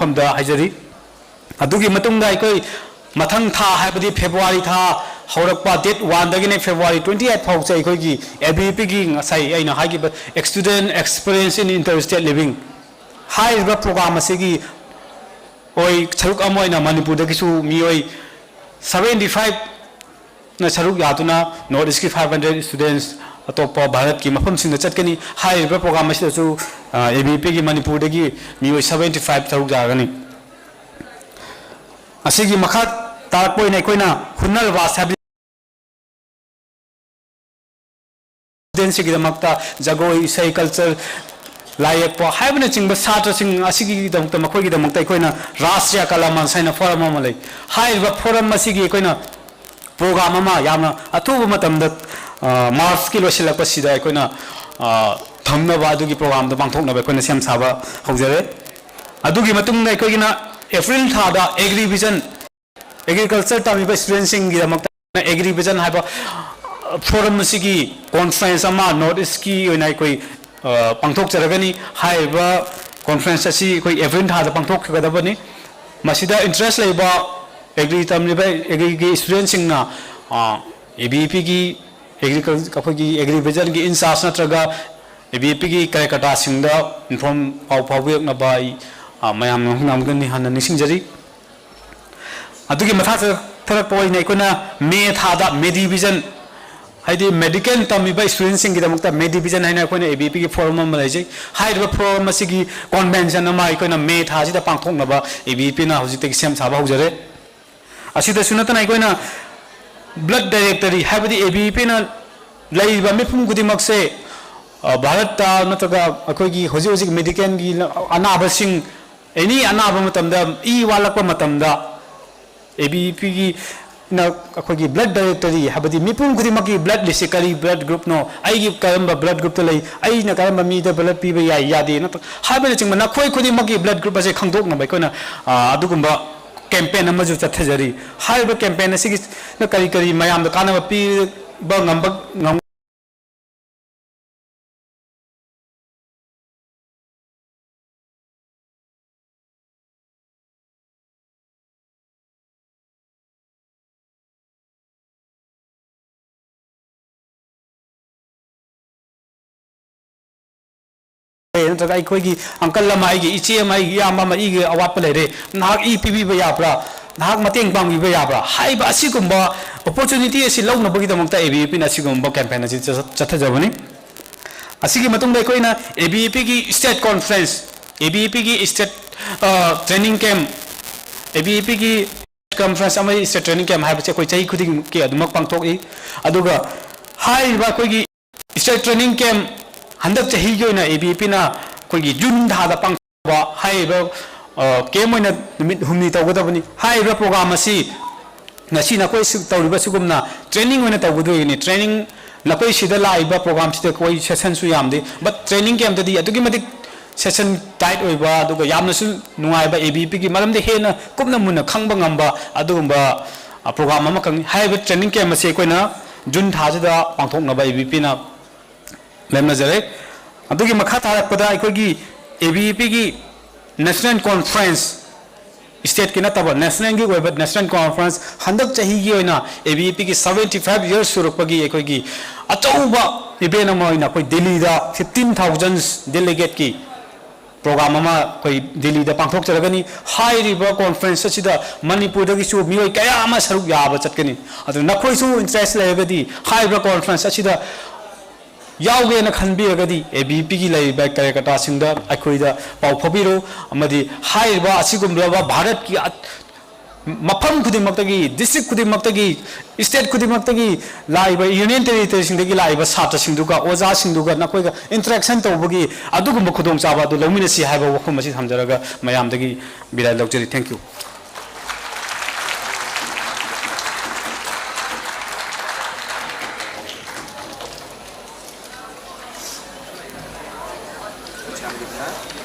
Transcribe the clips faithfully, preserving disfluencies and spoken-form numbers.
ꯃꯐꯝꯗ ꯍꯥꯏꯖꯔꯤ꯫ ꯑꯗꯨꯒꯤ ꯃꯇꯨꯡꯗ ꯑꯩꯈꯣꯏ ꯃꯊꯪ ꯊꯥ, ꯍꯥꯏꯕꯗꯤ ꯐꯦꯕ꯭ꯔꯨꯋꯥꯔꯤ ꯊꯥ ꯍꯧꯔꯛꯄ date one ꯗꯒꯤꯅ ꯐꯦꯕ꯭ꯔꯨꯋꯥꯔꯤ twenty eight ꯐꯥꯎꯁꯦ ꯑꯩꯈꯣꯏꯒꯤ A B P ꯒꯤ ꯉꯁꯥꯏ ꯑꯩꯅ ꯍꯥꯏꯈꯤꯕ Student Experience in Interstate Living ꯍꯥꯏꯔꯤꯕ program ꯑꯁꯤꯒꯤ ꯑꯣꯏ ꯁꯔꯨꯛ ꯑꯃ ꯑꯣꯏꯅ ꯃꯅꯤꯄꯨꯔꯗꯒꯤꯁꯨ ꯃꯤꯑꯣꯏ seventy five ꯅ ꯁꯔꯨꯛ ꯌꯥꯗꯨꯅ North East ꯀꯤ five hundred students ꯑꯇꯣꯞꯄ ꯚꯥꯔꯠꯀꯤ ꯃꯐꯝꯁꯤꯡꯗ ꯆꯠꯀꯅꯤ꯫ ꯍꯥꯏꯔꯤꯕ program ꯑꯁꯤꯗꯁꯨ, ꯑ, A B P ꯒꯤ ꯃꯅꯤꯄꯨꯔꯗꯒꯤ ꯃꯤꯑꯣꯏ seventy five ꯁꯔꯨꯛ ꯌꯥꯒꯅꯤ꯫ ꯑꯁꯤꯒꯤ ꯃꯈꯥ ꯇꯥꯔꯛꯄ ꯑꯣꯏꯅ ꯑꯩꯈꯣꯏꯅ ꯍꯨꯅꯔ ꯍꯥꯠ ꯍꯥꯏꯕꯗꯤ student ꯁꯤꯡꯒꯤꯗꯃꯛꯇ ꯖꯒꯣꯏ, ꯏꯁꯩ, culture, ꯂꯥꯏ ꯌꯦꯛꯄ ꯍꯥꯏꯕꯅꯆꯤꯡꯕ ꯁꯥꯇ꯭ꯔꯁꯤꯡ ꯑꯁꯤꯒꯤꯗꯃꯛꯇ, ꯃꯈꯣꯏꯒꯤꯗꯃꯛꯇ ꯑꯩꯈꯣꯏꯅ Rashtriya Kala Manch ꯍꯥꯏꯅ forum ꯑꯃ ꯂꯩ꯫ ꯍꯥꯏꯔꯤꯕ forum ꯑꯁꯤꯒꯤ ꯑꯩꯈꯣꯏꯅ program ꯑꯃ ꯌꯥꯝꯅ ꯑꯊꯨꯕ ꯃꯇꯝꯗ, ꯑ, March ꯀꯤ ꯂꯣꯏꯁꯤꯜꯂꯛꯄꯁꯤꯗ ꯑꯩꯈꯣꯏꯅ, ꯑ, ꯊꯝꯅꯕ, ꯑꯗꯨꯒꯤ program ꯗꯣ ꯄꯥꯡꯊꯣꯛꯅꯕ ꯑꯩꯈꯣꯏꯅ ꯁꯦꯝ ꯁꯥꯕ ꯍꯧꯖꯔꯦ꯫ ꯑꯗꯨꯒꯤ ꯃꯇꯨꯡꯗ ꯑꯩꯈꯣꯏꯒꯤꯅ April ꯊꯥꯗ Agri Vision, agriculture ꯇꯝꯃꯤꯕ student ꯁꯤꯡꯒꯤꯗꯃꯛꯇ Agri Vision ꯍꯥꯏꯕ, ꯑ, forum ꯑꯁꯤꯒꯤ conference ꯑꯃ North East ꯀꯤ ꯑꯣꯏꯅ ꯑꯩꯈꯣꯏ, ꯑ, ꯄꯥꯡꯊꯣꯛꯆꯔꯒꯅꯤ꯫ ꯍꯥꯏꯔꯤꯕ conference ꯑꯁꯤ ꯑꯩꯈꯣꯏ April ꯊꯥꯗ ꯄꯥꯡꯊꯣꯛꯀꯗꯕꯅꯤ꯫ ꯃꯁꯤꯗ interest ꯂꯩꯕ agri ꯇꯝꯂꯤꯕ agri ꯒꯤ student ꯁꯤꯡꯅ, ꯑ, A B P ꯒꯤ agriculture, ꯑꯩꯈꯣꯏꯒꯤ Agri Vision ꯒꯤ in charge ꯅꯠꯇ꯭ꯔꯒ A B P ꯒꯤ ꯀꯔꯦꯀꯇꯥꯁꯤꯡꯗ inform ꯄꯥꯎ ꯐꯥꯎꯕꯤꯔꯛꯅꯕ ꯑꯩ, ꯑ, ꯃꯌꯥꯝꯅ ꯉꯝꯒꯅꯤ ꯍꯥꯏꯅ ꯅꯤꯡꯁꯤꯡꯖꯔꯤ꯫ ꯑꯗꯨꯒꯤ ꯃꯊꯥ ꯆꯠꯊꯔꯛꯄ ꯑꯣꯏꯅ ꯑꯩꯈꯣꯏꯅ May ꯊꯥꯗ Medi Vision, ꯍꯥꯏꯗꯤ medical ꯇꯝꯃꯤꯕ student ꯁꯤꯡꯒꯤꯗꯃꯛꯇ Medi Vision ꯍꯥꯏꯅ ꯑꯩꯈꯣꯏꯅ A B P ꯒꯤ forum ꯑꯃ ꯂꯩꯖꯩ꯫ ꯍꯥꯏꯔꯤꯕ forum ꯑꯁꯤꯒꯤ convention ꯑꯃ ꯑꯩꯈꯣꯏꯅ May ꯊꯥꯁꯤꯗ ꯄꯥꯡꯊꯣꯛꯅꯕ A B P ꯅ ꯍꯧꯖꯤꯛꯇꯒꯤ ꯁꯦꯝ ꯁꯥꯕ ꯍꯧꯖꯔꯦ꯫ ꯑꯁꯤꯗꯁꯨ ꯅꯠꯇꯅ ꯑꯩꯈꯣꯏꯅ blood directory, ꯍꯥꯏꯕꯗꯤ A B P ꯅ ꯂꯩꯔꯤꯕ ꯃꯤꯄꯨꯝ ꯈꯨꯗꯤꯡꯃꯛꯁꯦ, ꯑ, ꯚꯥꯔꯠꯇ ꯅꯠꯇ꯭ꯔꯒ ꯑꯩꯈꯣꯏꯒꯤ ꯍꯧꯖꯤꯛ ꯍꯧꯖꯤꯛ medical ꯒꯤ ꯑꯅꯥꯕꯁꯤꯡ, any ꯑꯅꯥꯕ ꯃꯇꯝꯗ, ꯏ ꯋꯥꯠꯂꯛꯄ ꯃꯇꯝꯗ, A B P ꯒꯤ ꯅ ꯑꯩꯈꯣꯏꯒꯤ blood directory, ꯍꯥꯏꯕꯗꯤ ꯃꯤꯄꯨꯝ ꯈꯨꯗꯤꯡꯃꯛꯀꯤ blood list ꯁꯤ ꯀꯔꯤ blood group ꯅꯣ, ꯑꯩꯒꯤ ꯀꯔꯝꯕ blood group ꯇ ꯂꯩ, ꯑꯩꯅ ꯀꯔꯝꯕ ꯃꯤꯗ blood ꯄꯤꯕ ꯌꯥꯏ, ꯌꯥꯗꯦ ꯅꯠꯇ꯭ꯔ-, ꯍꯥꯏꯕꯅꯆꯤꯡꯕ ꯅꯈꯣꯏ ꯈꯨꯗꯤꯡꯃꯛꯀꯤ blood group ꯑꯁꯦ ꯈꯪꯗꯣꯛꯅꯕ ꯑꯩꯈꯣꯏꯅ, ꯑ, ꯑꯗꯨꯒꯨꯝꯕ campaign ꯑꯃꯁꯨ ꯆꯠꯊꯖꯔꯤ꯫ ꯍꯥꯏꯔꯤꯕ campaign ꯑꯁꯤꯒꯤꯅ ꯀꯔꯤ ꯀꯔꯤ ꯃꯌꯥꯝꯗ ꯀꯥꯟꯅꯕ ꯄꯤꯕ ꯉꯝꯕ, ꯉꯝ- ꯅꯠꯇ꯭ꯔꯒ ꯑꯩꯈꯣꯏꯒꯤ uncle ꯑꯃ, ꯑꯩꯒꯤ ꯏꯆꯦ ꯑꯃ, ꯑꯩꯒꯤ ꯏꯌꯥꯝꯕ ꯑꯃ, ꯑꯩꯒꯤ ꯑꯋꯥꯠꯄ ꯂꯩꯔꯦ, ꯅꯍꯥꯛ ꯏ ꯄꯤꯕꯤꯕ ꯌꯥꯕ꯭ꯔꯥ, ꯅꯍꯥꯛ ꯃꯇꯦꯡ ꯄꯥꯡꯕꯤꯕ ꯌꯥꯕ꯭ꯔꯥ ꯍꯥꯏꯕ ꯑꯁꯤꯒꯨꯝꯕ opportunity ꯑꯁꯤ ꯂꯧꯅꯕꯒꯤꯗꯃꯛꯇ A B V P ꯅ ꯑꯁꯤꯒꯨꯝꯕ campaign ꯑꯁꯤ ꯆꯠ-, ꯆꯠꯊꯖꯕꯅꯤ꯫ ꯑꯁꯤꯒꯤ ꯃꯇꯨꯡꯗ ꯑꯩꯈꯣꯏꯅ A B V P ꯒꯤ state conference, A B V P ꯒꯤ state, ꯑ, training camp, A B V P ꯒꯤ conference ꯑꯃꯗꯤ state training camp ꯍꯥꯏꯕꯁꯤ ꯑꯩꯈꯣꯏ ꯆꯍꯤ ꯈꯨꯗꯤꯡꯒꯤ ꯑꯗꯨꯃꯛ ꯄꯥꯡꯊꯣꯛꯏ꯫ ꯑꯗꯨꯒ ꯍꯥꯏꯔꯤꯕ ꯑꯩꯈꯣꯏꯒꯤ state training camp ꯍꯟꯗꯛ ꯆꯍꯤꯒꯤ ꯑꯣꯏꯅ A B V P ꯅ ꯑꯩꯈꯣꯏꯒꯤ June ꯊꯥꯗ ꯄꯥꯡꯊꯣꯛꯄ ꯍꯥꯏꯔꯤꯕ, ꯑ, camp ꯑꯣꯏꯅ ꯅꯨꯃꯤꯠ ꯍꯨꯝꯅꯤ ꯇꯧꯒꯗꯕꯅꯤ꯫ ꯍꯥꯏꯔꯤꯕ program ꯑꯁꯤ ꯉꯁꯤ ꯅꯈꯣꯏ ꯁꯤ ꯇꯧꯔꯤꯕ ꯁꯤꯒꯨꯝꯅ training ꯑꯣꯏꯅ ꯇꯧꯒꯗꯣꯏꯅꯤ꯫ Training ꯅꯈꯣꯏ ꯁꯤꯗ ꯂꯥꯛꯏꯕ program ꯁꯤꯗ ꯑꯩꯈꯣꯏ session ꯁꯨ ꯌꯥꯝꯗꯦ, but training camp ꯇꯗꯤ ꯑꯗꯨꯛꯀꯤ ꯃꯇꯤꯛ session tight ꯑꯣꯏꯕ, ꯑꯗꯨꯒ ꯌꯥꯝꯅꯁꯨ ꯅꯨꯡꯉꯥꯏꯕ, A B V P ꯒꯤ ꯃꯔꯝꯗ ꯍꯦꯟꯅ ꯀꯨꯞꯅ ꯃꯨꯟꯅ ꯈꯪꯕ ꯉꯝꯕ ꯑꯗꯨꯒꯨꯝꯕ, ꯑ, program ꯑꯃꯈꯛꯅꯤ꯫ ꯍꯥꯏꯔꯤꯕ training camp ꯑꯁꯤ ꯑꯩꯈꯣꯏꯅ June ꯊꯥꯁꯤꯗ ꯄꯥꯡꯊꯣꯛꯅꯕ A B V P ꯅ ꯂꯦꯝꯅꯖꯔꯦ꯫ ꯑꯗꯨꯒꯤ ꯃꯈꯥ ꯇꯥꯔꯛꯄꯗ ꯑꯩꯈꯣꯏꯒꯤ A B V P ꯒꯤ national conference, state ꯀꯤ ꯅꯠꯇꯕ national ꯒꯤ ꯑꯣꯏꯕ national conference, ꯍꯟꯗꯛ ꯆꯍꯤꯒꯤ ꯑꯣꯏꯅ A B V P ꯒꯤ seventy five years ꯁꯨꯔꯛꯄꯒꯤ ꯑꯩꯈꯣꯏꯒꯤ ꯑꯆꯧꯕ event ꯑꯃ ꯑꯣꯏꯅ ꯑꯩꯈꯣꯏ ꯗꯤꯜꯂꯤꯗ fifteen thousand delegate ꯀꯤ program ꯑꯃ ꯑꯩꯈꯣꯏ ꯗꯤꯜꯂꯤꯗ ꯄꯥꯡꯊꯣꯛꯆꯔꯒꯅꯤ꯫ ꯍꯥꯏꯔꯤꯕ conference ꯑꯁꯤꯗ ꯃꯅꯤꯄꯨꯔꯗꯒꯤꯁꯨ ꯃꯤꯑꯣꯏ ꯀꯌꯥ ꯑꯃ ꯁꯔꯨꯛ ꯌꯥꯕ ꯆꯠꯀꯅꯤ꯫ ꯑꯗꯨꯅ ꯅꯈꯣꯏꯁꯨ interest ꯂꯩꯔꯒꯗꯤ ꯍꯥꯏꯔꯤꯕ conference ꯑꯁꯤꯗ ꯌꯥꯎꯒꯦꯅ ꯈꯟꯕꯤꯔꯒꯗꯤ A B V P ꯒꯤ ꯂꯩꯔꯤꯕ ꯀꯥꯔꯌꯀꯔꯇꯥꯁꯤꯡꯗ ꯑꯩꯈꯣꯏꯗ ꯄꯥꯎ ꯐꯥꯎꯕꯤꯔꯨ, ꯑꯃꯗꯤ ꯍꯥꯏꯔꯤꯕ ꯑꯁꯤꯒꯨꯝꯂꯕ ꯚꯥꯔꯠꯀꯤ ꯑꯠ-, ꯃꯐꯝ ꯈꯨꯗꯤꯡꯃꯛꯇꯒꯤ, district ꯈꯨꯗꯤꯡꯃꯛꯇꯒꯤ, state ꯈꯨꯗꯤꯡꯃꯛꯇꯒꯤ ꯂꯥꯛꯏꯕ union territory ꯁꯤꯡꯗꯒꯤ ꯂꯥꯛꯏꯕ ꯁꯥꯇ꯭ꯔꯁꯤꯡꯗꯨꯒ, ꯑꯣꯖꯥꯁꯤꯡꯗꯨꯒ ꯅꯈꯣꯏꯒ interaction ꯇꯧꯕꯒꯤ ꯑꯗꯨꯒꯨꯝꯕ ꯈꯨꯗꯣꯡꯆꯥꯕ ꯑꯗꯨ ꯂꯧꯃꯤꯟꯅꯁꯤ ꯍꯥꯏꯕ ꯋꯥꯐꯝ ꯑꯁꯤ ꯊꯝꯖꯔꯒ ꯃꯌꯥꯝꯗꯒꯤ ꯕꯤꯗꯥꯏ ꯂꯧꯖꯔꯤ꯫ Thank you꯫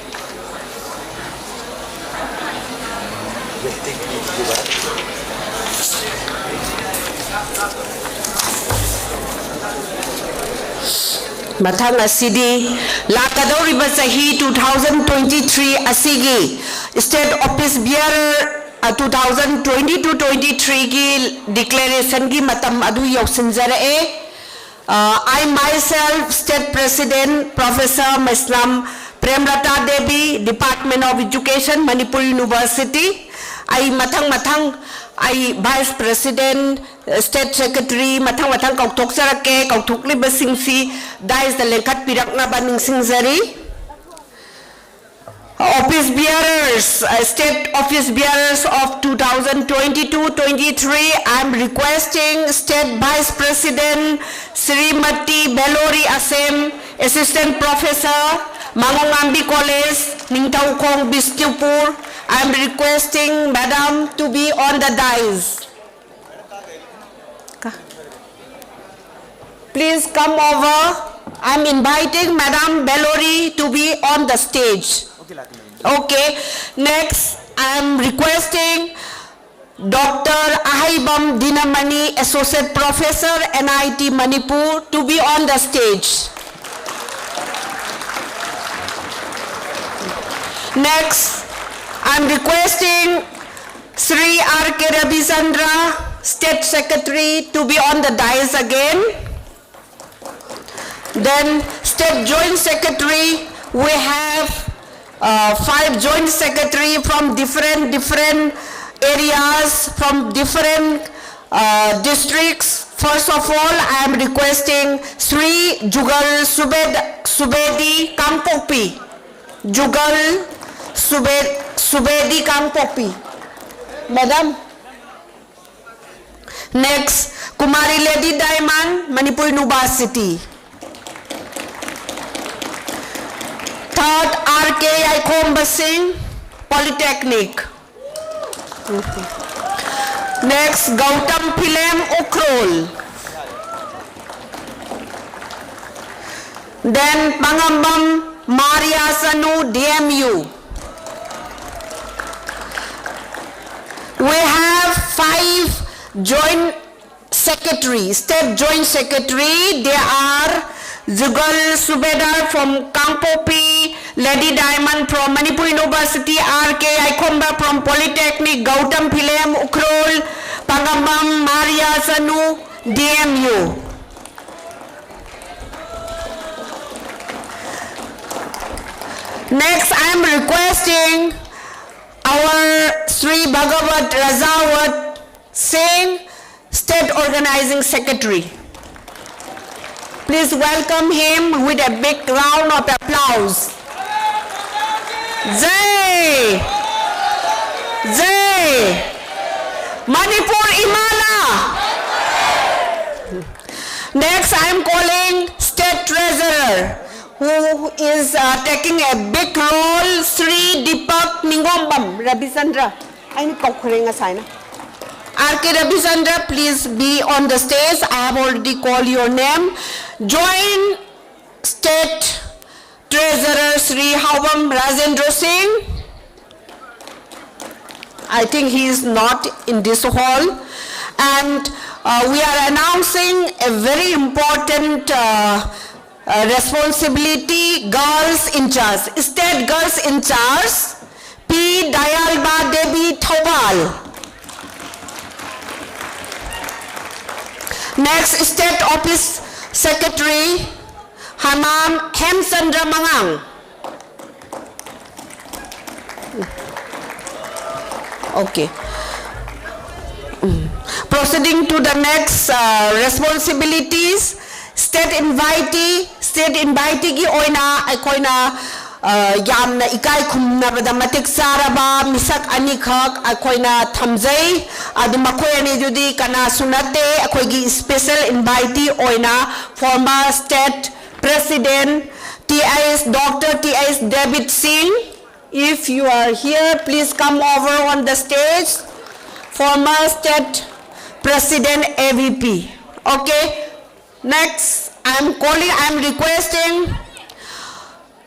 ꯃꯊꯪ ꯑꯁꯤꯗꯤ ꯂꯥꯛꯀꯗꯧꯔꯤꯕ ꯆꯍꯤ two thousand twenty three ꯑꯁꯤꯒꯤ State Office Bearer, ꯑ, two thousand twenty two twenty three ꯒꯤ declaration ꯒꯤ ꯃꯇꯝ ꯑꯗꯨ ꯌꯧꯁꯤꯟꯖꯔꯛꯑꯦ꯫ ꯑ, I myself, State President Professor Meisnam Premlata Devi, Department of Education, Manipur University. ꯑꯩ ꯃꯊꯪ ꯃꯊꯪ ꯑꯩ Vice President, State Secretary, ꯃꯊꯪ ꯃꯊꯪ ꯀꯧꯊꯣꯛꯆꯔꯛꯀꯦ꯫ ꯀꯧꯊꯣꯛꯂꯤꯕꯁꯤꯡꯁꯤ dais ꯇ ꯂꯦꯡꯈꯠꯄꯤꯔꯛꯅꯕ ꯅꯤꯡꯁꯤꯡꯖꯔꯤ꯫ Office bearers, uh, state office bearers of two thousand twenty-two twenty-three, I am requesting State Vice President Srimati Belori Asem, Assistant Professor, Mangongambi College, Ningthoukhong, Bishnupur. I am requesting Madam to be on the dais. Please come over. I'm inviting Madam Belori to be on the stage. Okay, next, I'm requesting Doctor Ahaibam Dinamani, Associate Professor, N I T Manipur, to be on the stage. Next, I'm requesting Sri R K Ravichandra, State Secretary, to be on the dais again. Then, State Joint Secretary, we have uh, five Joint Secretary from different, different areas, from different uh, districts. First of all, I am requesting Sri Jugal Subed, Subedi Kangpokpi. Jugal Subed, Subedi Kangpokpi. Madam. Next, Kumari Lady Diamond, Manipur University. Third, R K Yaikhomba Singh, Polytechnic. Next, Gautam Philem, Ukhrul. Then Pangambam Maria Sanu, D M U. We have five Joint Secretary, State Joint Secretary. They are Jugal Subedar from Kangpokpi, Lady Diamond from Manipur University, R K Yaikhomba from Polytechnic, Gautam Philem, Ukhrul, Pangambam Maria Sanu, D M U. Next, I am requesting our Sri Bhagavat Razawat Singh, State Organizing Secretary. Please welcome him with a big round of applause. Jai! Jai! Manipur Imala! Next, I am calling State Treasurer, who is uh, taking a big role, Sri Deepak Ningombam Rabichandra. ꯑꯩꯅ ꯀꯧꯈ꯭ꯔꯦ ꯉꯁꯥꯏꯅ꯫ R K Rabichandra, please be on the stage. I have already called your name. Joint State Treasurer Sri Haobam Rajendra Singh. I think he is not in this hall. And uh, we are announcing a very important uh, uh, responsibility, girls in charge, state girls in charge, P Dayalba Devi Thoubal. Next, State Office Secretary, Hamam Hemchandra Mangang. Okay. Mm. Proceeding to the next uh, responsibilities, state invitee, state invitee ꯒꯤ ꯑꯣꯏꯅ ꯑꯩꯈꯣꯏꯅ ꯑ, ꯌꯥꯝꯅ ꯏꯀꯥꯏ ꯈꯨꯝꯅꯕꯗ ꯃꯇꯤꯛ ꯆꯥꯔꯕ ꯃꯤꯁꯛ ꯑꯅꯤꯈꯛ ꯑꯩꯈꯣꯏꯅ ꯊꯝꯖꯩ꯫ ꯑꯗꯨ ꯃꯈꯣꯏ ꯑꯅꯤꯗꯨꯗꯤ ꯀꯅꯥꯁꯨ ꯅꯠꯇꯦ, ꯑꯩꯈꯣꯏꯒꯤ special invitee ꯑꯣꯏꯅ former state president T I S, Doctor T I S David Singh. If you are here, please come over on the stage. Former State President A V P. Okay. Next, I am calling, I am requesting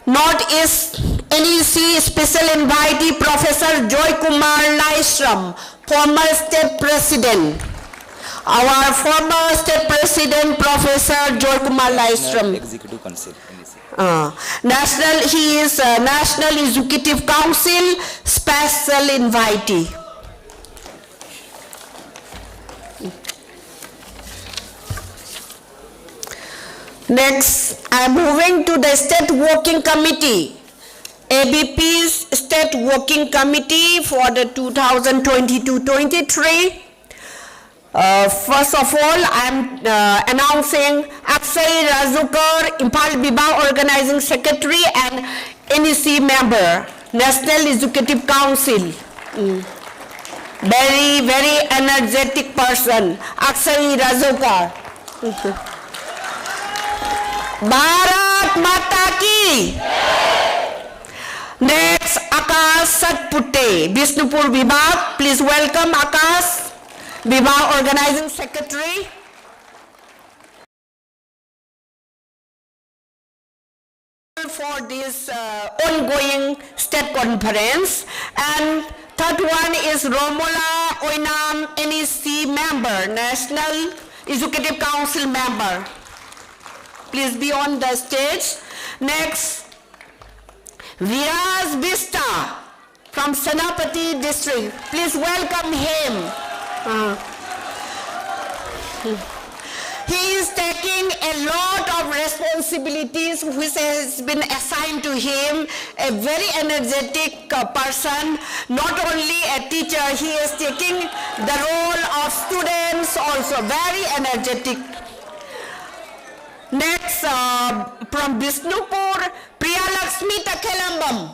North East N E C special invitee Professor Joy Kumar Laishram, former state president. Our former state president, Professor Joy Kumar Laishram. Executive Council, N E C. Uh, National, he is uh, National Executive Council special invitee. Next, I am moving to the State Working Committee. A B P's State Working Committee for the two thousand twenty-two twenty-three. Uh, first of all, I'm uh, announcing Akshay Rajukar, Imphal Bibha Organizing Secretary and N E C member, National Executive Council. Mm. Very, very energetic person, Akshay Rajukar. Bharat Mata Ki. Next, Akash Satpute, Bishnupur Vibhag. Please welcome Akash, Vibhag Organizing Secretary. For this uh, ongoing state conference. And third one is Romola Oinam, N E C member, National Executive Council member. Please be on the stage. Next, Viraj Bista from Senapati district. Please welcome him. Uh, he is taking a lot of responsibilities which has been assigned to him. A very energetic uh, person, not only a teacher, he is taking the role of students also. Very energetic. Next, uh, from Bishnupur, Priya Lakshmi Takhelambam.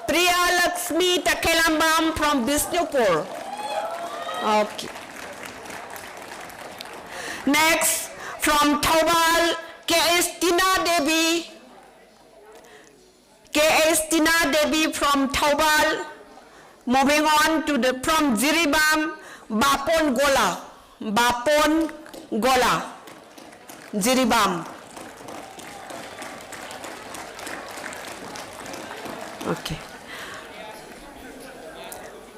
Priya Lakshmi Takhelambam from Bishnupur. Okay. Next, from Thoubal, K S Tina Devi. K S Tina Devi from Thoubal. Moving on to the, from Jiribam, Bapon Gola. Bapon Gola. Jiribam. Okay.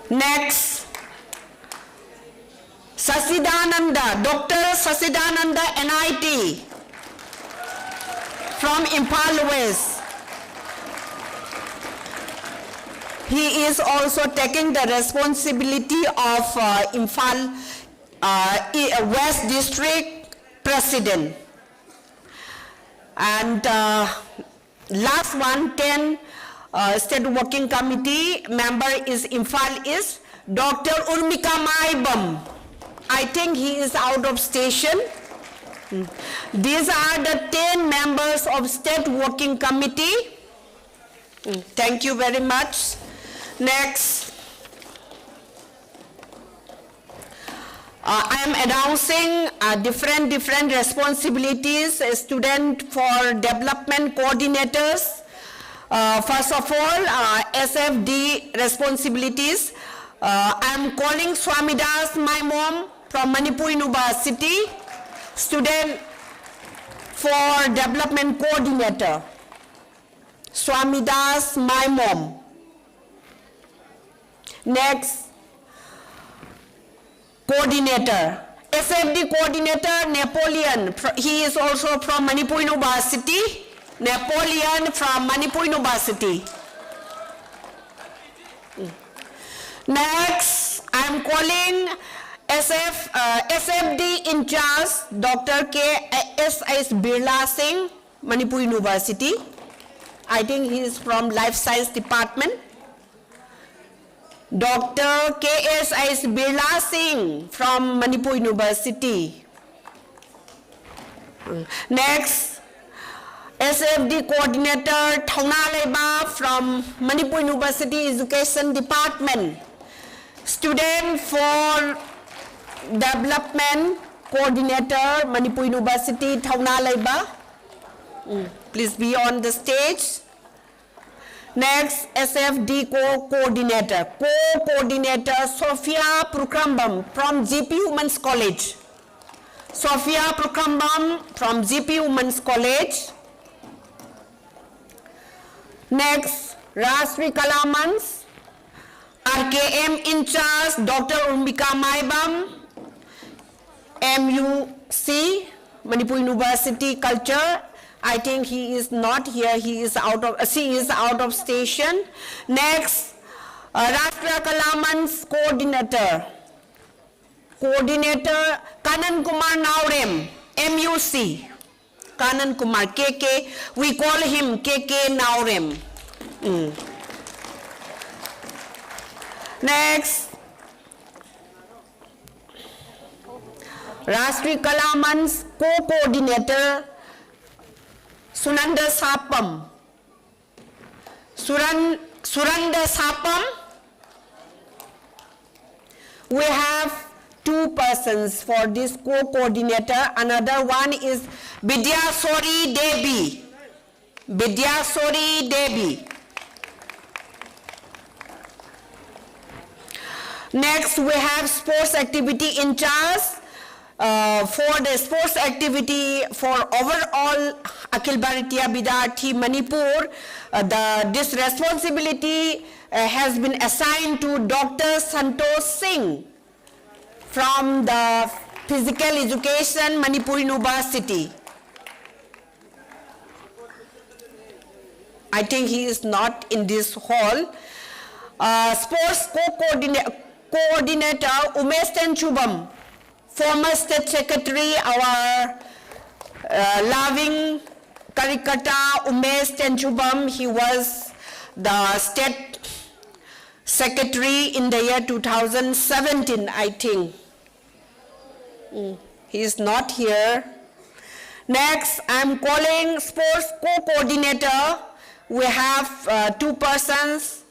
Next, Sasidananda, Doctor Sasidananda, N I T, from Imphal West. He is also taking the responsibility of uh, Imphal uh, E- uh, West District President. And uh, last one, ten, uh, State Working Committee member is Imphal East, Doctor Urmika Maibam. I think he is out of station. These are the ten members of State Working Committee. Thank you very much. Next. Uh, I am announcing uh, different different responsibilities. A student for development coordinators. Uh, first of all, uh, S F D responsibilities. Uh, I am calling Swamidas, my mom, from Manipur University, student for development coordinator. Swamidas, my mom. Next, coordinator, S F D coordinator, Napoleon. Fr- He is also from Manipur University. Napoleon from Manipur University. Next, I'm calling S F, uh, S F D in charge, Doctor K S S Birla Singh, Manipur University. I think he is from Life Science Department. Doctor K S S Birla Singh from Manipur University. Next, S F D coordinator Thauna Leiba from Manipur University Education Department. Student for development coordinator, Manipur University, Thauna Leiba. Mm, please be on the stage. Next, S F D co-coordinator. Co-coordinator, Sophia Prukrambam from G P Women's College. Sophia Prukrambam from G P Women's College. Next, Rashmi Kalamans, R K M in charge, Doctor Urmika Maibam, M U C, Manipur University Culture. I think he is not here. He is out of. She is out of station. Next, uh, Rashtra Kalamans coordinator. Coordinator Kanan Kumar Naorem, M U C. Kanan Kumar, K K. We call him K K Naorem. Next, Rashtriya Kala Manch co-coordinator Sunanda Sapam. Suran, Suranda Sapam. We have two persons for this co-coordinator. Another one is Bidyasori Devi. Bidyasori Devi. Next, we have sports activity in charge. Uh, for the sports activity for overall Akhil Bharatiya Vidyarthi Manipur, uh, the, this responsibility uh, has been assigned to Doctor Santosh Singh from the Physical Education, Manipur University. I think he is not in this hall. Uh, sports co-coordinator Umesh Tenchubam, former state secretary, our uh, loving Karikata Umesh Tenchubam, he was the state secretary in the year two thousand seventeen, I think. Mm, he is not here. Next, I am calling sports co-coordinator. We have uh, two persons,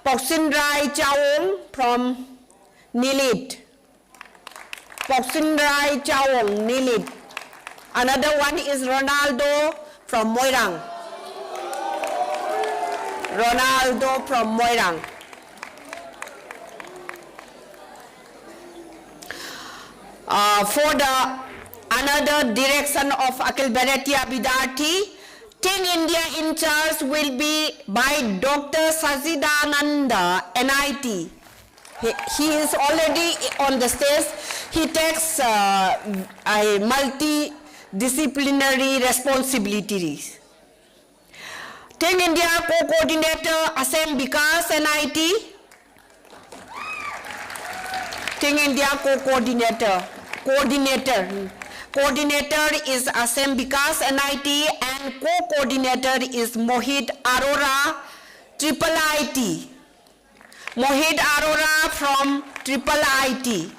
Poksin Rai Chawong from Nilit. Poksin Rai Chawong, Nilit. Another one is Ronaldo from Moirang. Ronaldo from Moirang. Uh, for the another direction of Akhil Bharatiya Vidyarthi, Team India in charge will be by Doctor Sachidananda, N I T. He, he is already on the stage. He takes uh, a multidisciplinary responsibilities. Team India co-coordinator, Assam Vikas, N I T. Team India co-coordinator, coordinator, coordinator is Assam Vikas, N I T, and co-coordinator is Mohit Arora, Triple I T. Mohit Arora from Triple I T.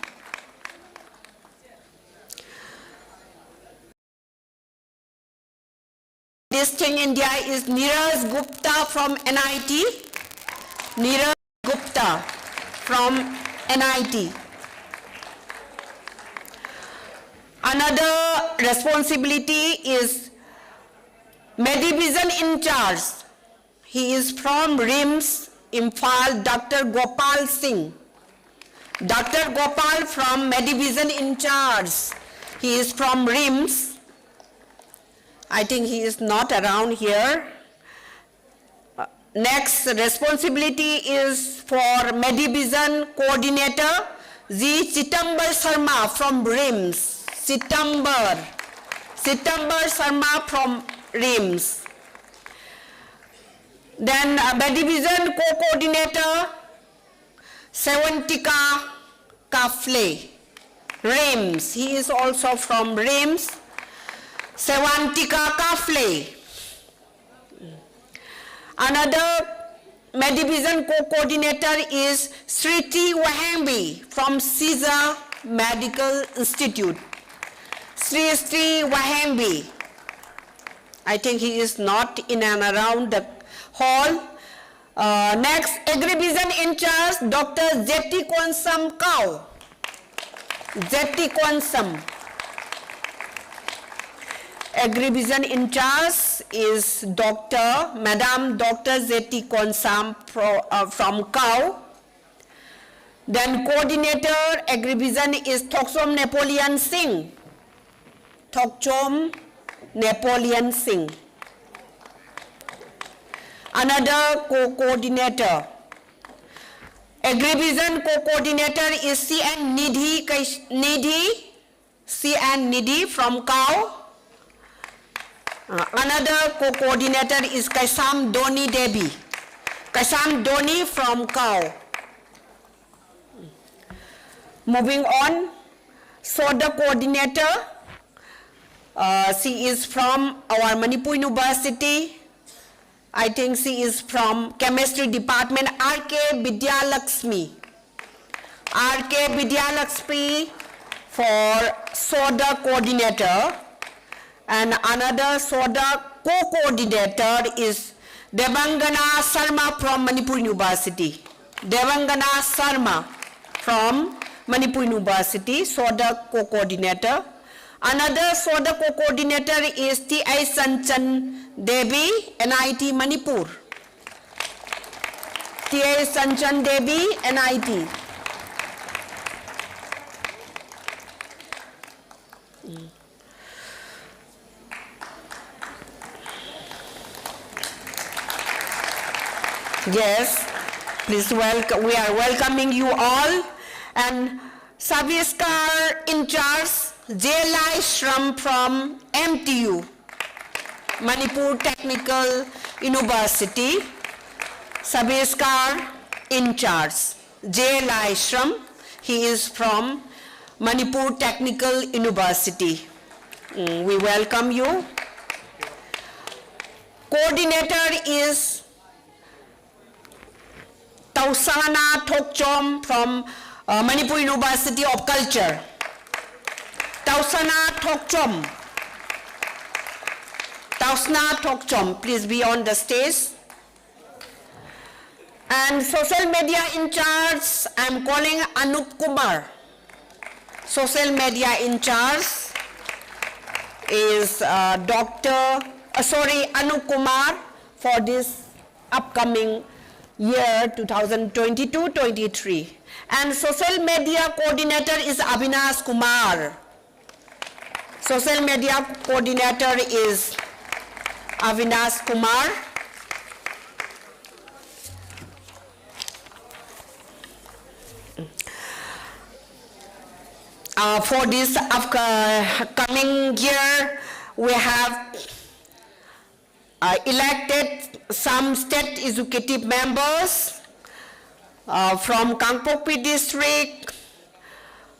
This thing India is Niraj Gupta from N I T. Niraj Gupta from N I T. Another responsibility is Medivision in charge. He is from RIMS, Imphal, Doctor Gopal Singh. Doctor Gopal from Medivision in charge. He is from RIMS. I think he is not around here. Uh, next responsibility is for Medivision coordinator G Chitambar Sharma from RIMS. Chitambar. Chitambar Sharma from RIMS. Then uh, Medivision co-coordinator Sewantika Kafle, RIMS. He is also from RIMS. Sewantika Kafle. Another Medivision co-coordinator is Sriti Wahangbi from Caesar Medical Institute. Sri Sri Wahangbi. I think he is not in and around the hall. Uh, next, Agrivision in charge, Doctor Zeti Konsam Kau. Zeti Konsam. Agrivision in charge is Doctor, Madam Doctor Zeti Konsam pro, uh, from Kau. Then coordinator, Agrivision is Thokchom Napoleon Singh. Thokchom Napoleon Singh. Another co-coordinator. Agrivision co-coordinator is C N Nidhi, Kaish- Nidhi, C N Nidhi from Kau. Uh, another co-coordinator is Kaisam Doni Devi. Kaisam Doni from Kau. Moving on, so the coordinator, uh, she is from our Manipur University, I think she is from chemistry department, R K Vidyalakshmi. R K Vidyalakshmi for SODA coordinator, and another SODA co-coordinator is Devangana Sharma from Manipur University. Devangana Sharma from Manipur University, SODA co-coordinator. Another SODA co-coordinator is T I Sanchan Devi, N I T Manipur. T I Sanchan Devi, N I T. Yes, please welcome. We are welcoming you all. And Saviskar in charge, J Lai Shram from M T U, Manipur Technical University. Saviskar in charge, J Lai Shram. He is from Manipur Technical University. Mm, we welcome you. Coordinator is Tausana Thokchom from uh, Manipur University of Culture. Tausana Thokchom. Tausana Thokchom, please be on the stage. And social media in charge, I'm calling Anup Kumar. Social media in charge is uh, Doctor, uh, sorry, Anup Kumar for this upcoming year two thousand twenty-two twenty-three. And social media coordinator is Avinash Kumar. Social media coordinator is Avinash Kumar. Uh, for this upcoming year, we have uh, elected some state executive members uh, from Kangpokpi district,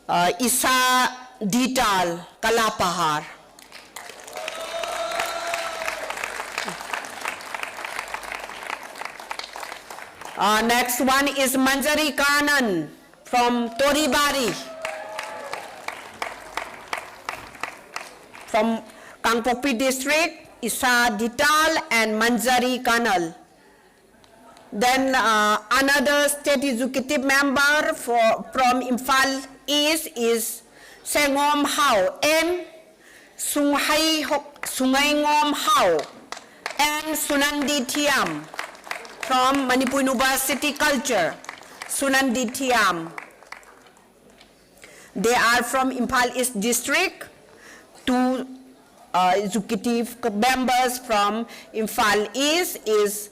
uh, Isa Dital, Kalapahar. Uh, next one is Manjari Kanan from Toribari. From Kangpokpi district, Isa Dital and Manjari Kanal. Then uh, another state executive member for, from Imphal East is Sengom Hao and Sunghai Hok, Sungai Ngom Hao and Sunandi Thiam from Manipur University Culture. Sunandi Thiam. They are from Imphal East District. Two uh, executive members from Imphal East is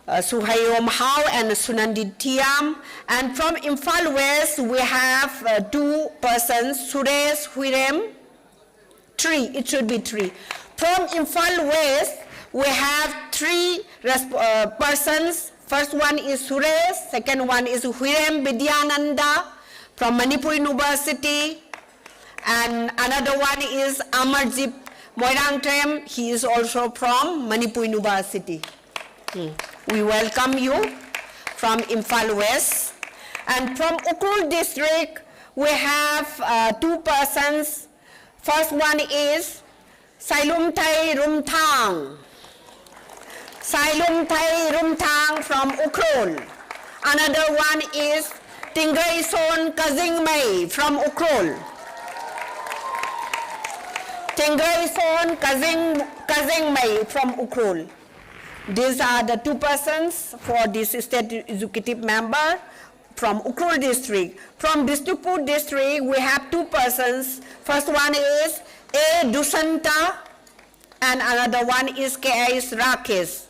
uh, Suhayom Hao and Sunandi Thiam. And from Imphal West, we have uh, two persons, Suresh Huirem. Three, it should be three. From Imphal West, we have three resp- uh, persons. First one is Suresh, second one is Huirem Bidyananda from Manipur University, and another one is Amarjit Moirangthem. He is also from Manipur University. Hmm. We welcome you from Imphal West. And from Ukhrul district, we have uh, two persons. First one is Sailumthai Rumthang. Sailumthai Rumthang from Ukhrul. Another one is Tingreison Kazingmei from Ukhrul. Tingreison Kazing, Kazingmei from Ukhrul. These are the two persons for this state executive member from Ukhrul district. From Bishnupur district, we have two persons. First one is A Dusanta and another one is K S Rakesh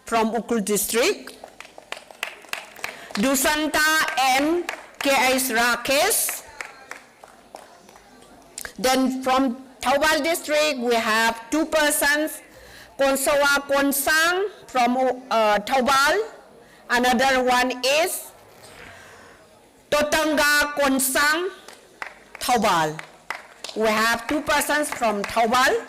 from Ukhrul district. Dusanta and K S Rakesh. Then from Thoubal district, we have two persons, Konsowa Konsang from uh, Thoubal. Another one is Totanga Konsang, Thoubal. We have two persons from Thoubal.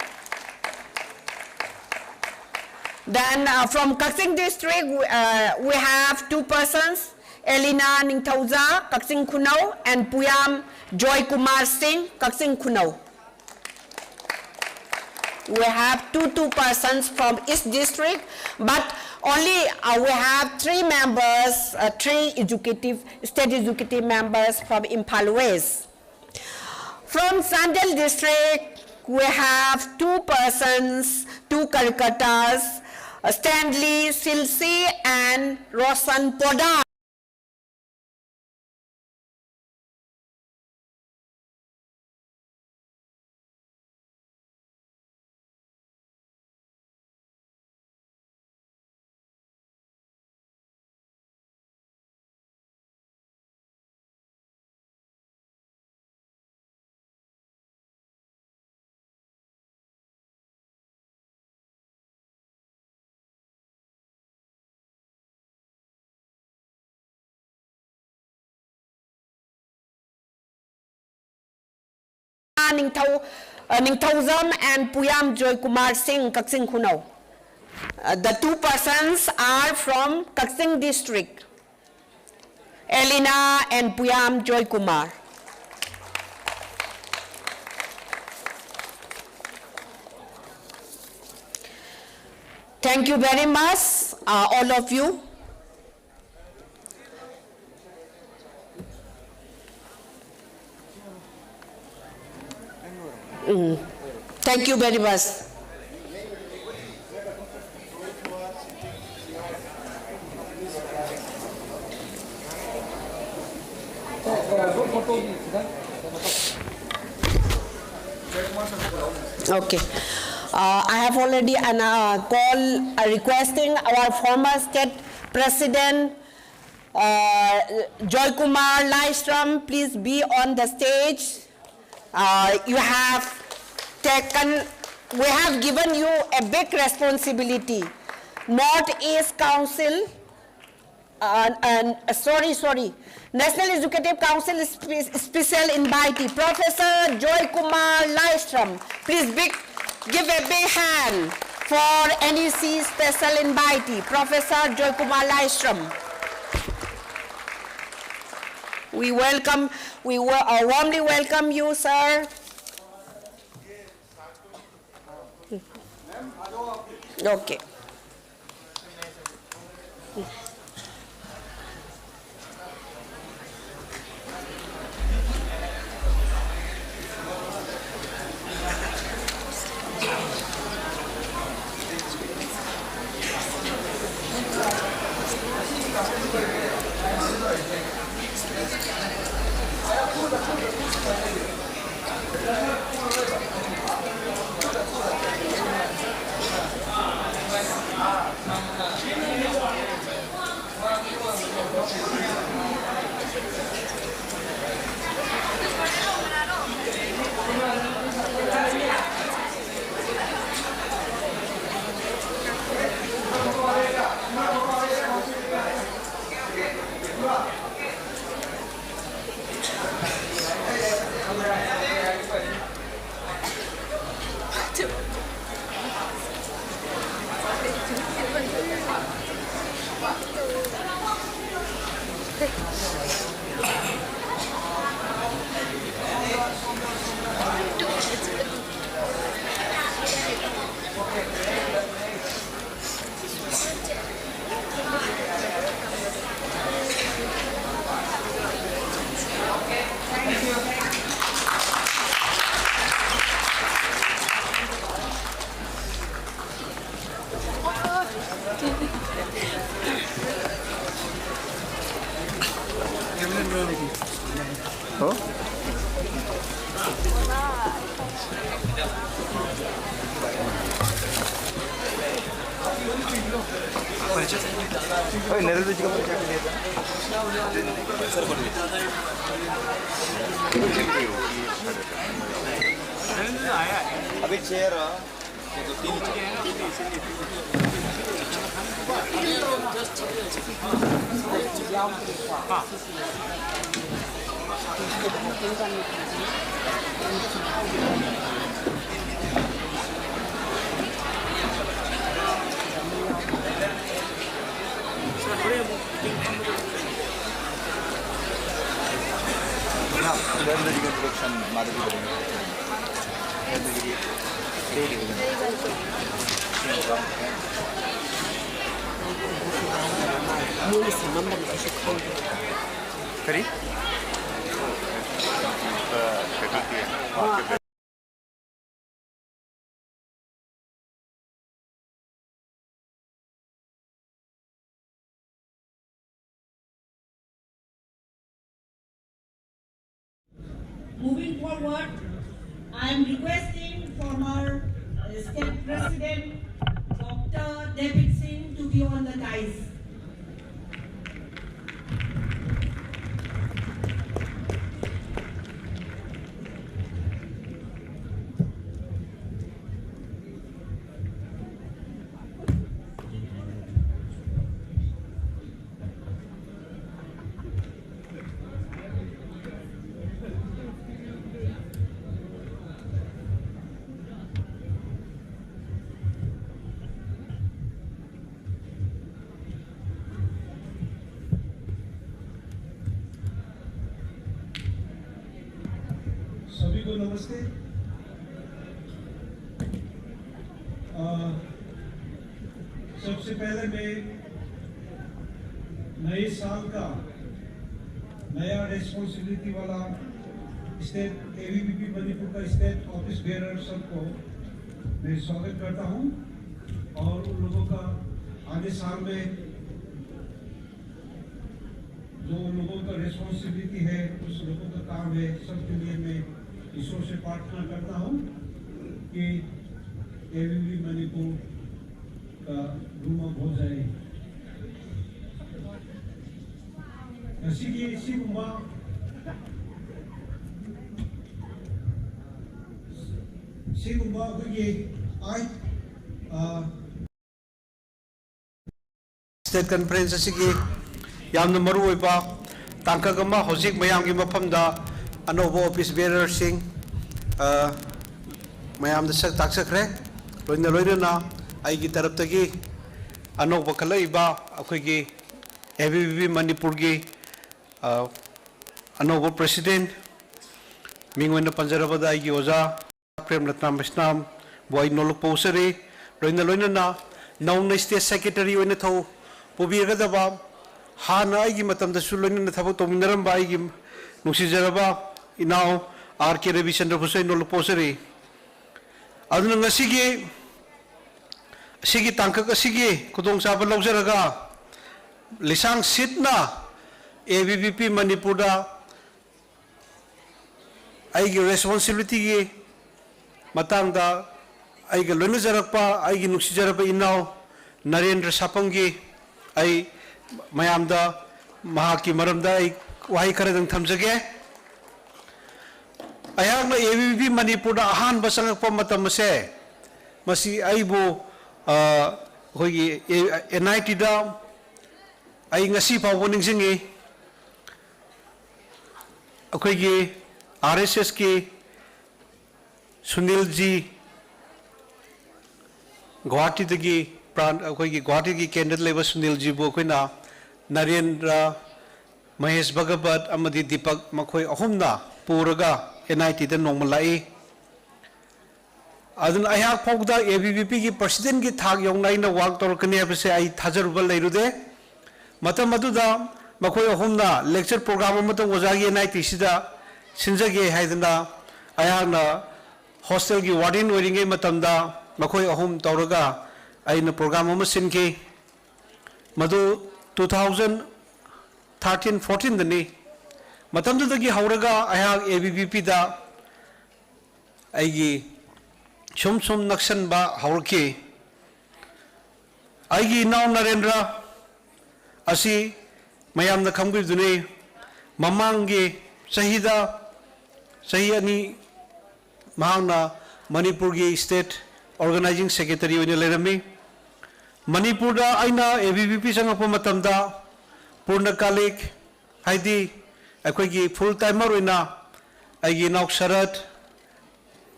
Then uh, from Kakching district, uh, we have two persons, Elena Ningthouja, Kakching Khunau, and Puyam Joy Kumar Singh, Kakching Khunau. We have two two persons from East district, but only uh, we have three members, uh, three executive, state executive members from Imphal West. From Chandel district, we have two persons, two karyakartas, uh, Stanley Silsi and Roshan Poddar. Ningthou, uh, Ningthoujam and Puyam Joy Kumar Singh, Kakching Khunau. Uh, the two persons are from Kakching district, Elena and Puyam Joy Kumar. Thank you very much, uh, all of you. Mm. Thank you very much. Okay. Uh, I have already an, uh, call uh, requesting our former state president, uh, Joy Kumar Laishram, please be on the stage. Uh, you have taken, we have given you a big responsibility. Northeast Council, uh, and, uh, sorry, sorry, National Executive Council spe- special invitee, Professor Joy Kumar Laishram. Please big, give a big hand. For N E C special invitee, Professor Joykumar Laishram. We welcome, we wa- uh, warmly welcome you, sir. Okay. अभी chair Learn the legal direction, Madhavi Babu. Learn the legal. ꯀꯔꯤ? Moving forward, I am requesting former, uh, state president, Doctor David Singh, to be on the dais. सभी को नमस्ते। अ, सबसे पहले मैं नए साल का नया रिस्पॉन्सिबिलिटी वाला स्टेट, एबीवीपी मणिपुर का स्टेट ऑफिस बेरर सबको मैं स्वागत करता हूं और उन लोगों का आने साल में जो उन लोगों का रिस्पॉन्सिबिलिटी है, उस लोगों का काम है, सबके लिए मैं ईश्वर से प्रार्थना करता हूं कि एबीवीपी मणिपुर का रूम ऑफ हो जाए। ꯉꯁꯤꯒꯤ ꯁꯤꯒꯨꯝꯕ, ꯁꯤꯒꯨꯝꯕ ꯑꯩꯈꯣꯏꯒꯤ ꯑꯥꯏꯠ, ꯑ, ꯁ꯭ꯇꯦꯠ ꯀꯟꯐꯔꯦꯟꯁ ꯑꯁꯤꯒꯤ ꯌꯥꯝꯅ ꯃꯔꯨꯑꯣꯏꯕ ꯇꯥꯡꯀꯛ ꯑꯃ ꯍꯧꯖꯤꯛ ꯃꯌꯥꯝꯒꯤ ꯃꯐꯝꯗ ꯑꯅꯧꯕ ꯑꯣꯐꯤꯁ ꯕꯦꯔꯔꯁꯤꯡ, ꯑ, ꯃꯌꯥꯝꯗ ꯁꯛ ꯇꯥꯛꯆꯈ꯭ꯔꯦ꯫ ꯂꯣꯏꯅ ꯂꯣꯏꯅꯅ ꯑꯩꯒꯤ ꯇꯔꯞꯇꯒꯤ ꯑꯅꯧꯕ ꯈꯜꯂꯛꯏꯕ ꯑꯩꯈꯣꯏꯒꯤ ꯑꯦ ꯕꯤ ꯚꯤ ꯄꯤ ꯃꯅꯤꯄꯨꯔꯒꯤ, ꯑ, ꯑꯅꯧꯕ ꯄ꯭ꯔꯦꯁꯤꯗꯦꯟꯠ ꯃꯤꯡ ꯑꯣꯏꯅ ꯄꯟꯖꯔꯕꯗ ꯑꯩꯒꯤ ꯑꯣꯖꯥ ꯄ꯭ꯔꯦꯝ ꯔꯇꯅꯥ ꯃꯩꯁꯅꯥꯝꯕꯨ ꯑꯩ ꯅꯣꯂꯨꯛ ꯄꯧꯖꯔꯤ꯫ ꯂꯣꯏꯅ ꯂꯣꯏꯅꯅ ꯅꯧꯅ state secretary ꯑꯣꯏꯅ ꯊꯧ ꯄꯨꯕꯤꯔꯒꯗꯕ ꯍꯥꯟꯅ ꯑꯩꯒꯤ ꯃꯇꯝꯗꯁꯨ ꯂꯣꯏꯅꯅ ꯊꯕꯛ ꯇꯧꯃꯤꯟꯅꯔꯝꯕ ꯑꯩꯒꯤ ꯅꯨꯡꯁꯤꯖꯔꯕ ꯏꯅꯥꯎ ꯑꯥꯔ ꯀꯦ ꯔꯕꯤꯆꯟꯗ꯭ꯔꯕꯨꯁꯨ ꯑꯩ ꯅꯣꯂꯨꯛ ꯄꯧꯖꯔꯤ꯫ ꯑꯗꯨꯅ ꯉꯁꯤꯒꯤ, ꯑꯁꯤꯒꯤ ꯇꯥꯡꯀꯛ ꯑꯁꯤꯒꯤ ꯈꯨꯗꯣꯡꯆꯥꯕ ꯂꯧꯖꯔꯒ ꯂꯤꯁꯥꯡ ꯁꯤꯠꯅ ꯑꯦ ꯕꯤ ꯚꯤ ꯄꯤ ꯃꯅꯤꯄꯨꯔꯗ ꯑꯩꯒꯤ responsibilityꯒꯤ ꯃꯇꯥꯡꯗ ꯑꯩꯒ ꯂꯣꯏꯅꯖꯔꯛꯄ ꯑꯩꯒꯤ ꯅꯨꯡꯁꯤꯖꯔꯕ ꯏꯅꯥꯎ ꯅꯔꯦꯟꯗ꯭ꯔ ꯁꯥꯄꯝꯒꯤ ꯑꯩ ꯃꯌꯥꯝꯗ ꯃꯍꯥꯛꯀꯤ ꯃꯔꯝꯗ ꯑꯩ ꯋꯥꯍꯩ ꯈꯔꯗꯪ ꯊꯝꯖꯒꯦ꯫ ꯑꯩꯍꯥꯛꯅ ꯑꯦ ꯕꯤ ꯚꯤ ꯄꯤ ꯃꯅꯤꯄꯨꯔꯗ ꯑꯍꯥꯟꯕ ꯆꯪꯉꯛꯄ ꯃꯇꯝ ꯑꯁꯦ, ꯃꯁꯤ ꯑꯩꯕꯨ, ꯑ, ꯑꯩꯈꯣꯏꯒꯤ ꯑꯦꯟ ꯑꯥꯏ ꯇꯤꯗ ꯑꯩ ꯉꯁꯤ ꯐꯥꯎꯕ ꯅꯤꯡꯁꯤꯡꯉꯤ꯫ ꯑꯩꯈꯣꯏꯒꯤ ꯑꯥꯔ ꯑꯦꯁ ꯑꯦꯁꯀꯤ ꯁꯨꯅꯤꯜꯖꯤ, ꯒꯨꯋꯥꯍꯥꯇꯤꯗꯒꯤ ꯄ꯭ꯔꯥꯟ, ꯑꯩꯈꯣꯏꯒꯤ ꯒꯨꯋꯥꯍꯥꯇꯤꯒꯤ ꯀꯦꯟꯗ꯭ꯔꯗ ꯂꯩꯕ ꯁꯨꯅꯤꯜꯖꯤꯕꯨ ꯑꯩꯈꯣꯏꯅ ꯅꯔꯦꯟꯗ꯭ꯔ, ꯃꯍꯦꯁ ꯚꯒꯕꯠ ꯑꯃꯗꯤ ꯗꯤꯄꯛ ꯃꯈꯣꯏ ꯑꯍꯨꯝꯅ ꯄꯨꯔꯒ ꯑꯦꯟ ꯑꯥꯏ ꯇꯤꯗ ꯅꯣꯡꯃ ꯂꯥꯛꯏ꯫ ꯑꯗꯨꯅ ꯑꯩꯍꯥꯛ ꯐꯥꯎꯕꯗ ꯑꯦ ꯕꯤ ꯚꯤ ꯄꯤꯒꯤ presidentꯀꯤ ꯊꯥꯛ ꯌꯧꯅ ꯑꯩꯅ work ꯇꯧꯔꯛꯀꯅꯤ ꯍꯥꯏꯕꯁꯦ ꯑꯩ ꯊꯥꯖꯔꯨꯕ ꯂꯩꯔꯨꯗꯦ꯫ ꯃꯇꯝ ꯑꯗꯨꯗ ꯃꯈꯣꯏ ꯑꯍꯨꯝꯅ lecture program ꯑꯃꯇꯪ ꯑꯣꯖꯥꯒꯤ ꯑꯦꯟ ꯑꯥꯏ ꯇꯤꯁꯤꯗ ꯁꯤꯟꯖꯒꯦ ꯍꯥꯏꯗꯅ ꯑꯩꯍꯥꯛꯅ hostelꯒꯤ warden ꯑꯣꯏꯔꯤꯉꯩ ꯃꯇꯝꯗ ꯃꯈꯣꯏ ꯑꯍꯨꯝ ꯇꯧꯔꯒ ꯑꯩꯅ program ꯑꯃ ꯁꯤꯟꯈꯤ꯫ ꯃꯗꯨ two thousand thirteen fourteenꯗꯅꯤ꯫ ꯃꯇꯝꯗꯨꯗꯒꯤ ꯍꯧꯔꯒ ꯑꯩꯍꯥꯛ ꯑꯦ ꯕꯤ ꯚꯤ ꯄꯤꯗ ꯑꯩꯒꯤ ꯁꯨꯝ ꯁꯨꯝ ꯅꯛꯁꯟꯕ ꯍꯧꯔꯛꯈꯤ꯫ ꯑꯩꯒꯤ ꯏꯅꯥꯎ ꯅꯔꯦꯟꯗ꯭ꯔ ꯑꯁꯤ ꯃꯌꯥꯝꯅ ꯈꯪꯕꯤꯕꯗꯨꯅꯤ, ꯃꯃꯥꯡꯒꯤ ꯆꯍꯤꯗ, ꯆꯍꯤ ꯑꯅꯤ ꯃꯍꯥꯛꯅ ꯃꯅꯤꯄꯨꯔꯒꯤ state organizing secretary ꯑꯣꯏꯅ ꯂꯩꯔꯝꯃꯤ꯫ ꯃꯅꯤꯄꯨꯔꯗ ꯑꯩꯅ ꯑꯦ ꯕꯤ ꯚꯤ ꯄꯤ ꯆꯪꯉꯛꯄ ꯃꯇꯝꯗ ꯄꯨꯔꯅꯀꯥꯂꯤꯛ, ꯍꯥꯏꯗꯤ ꯑꯩꯈꯣꯏꯒꯤ full timer ꯑꯣꯏꯅ ꯑꯩꯒꯤ ꯏꯅꯥꯎ ꯁꯔꯠ,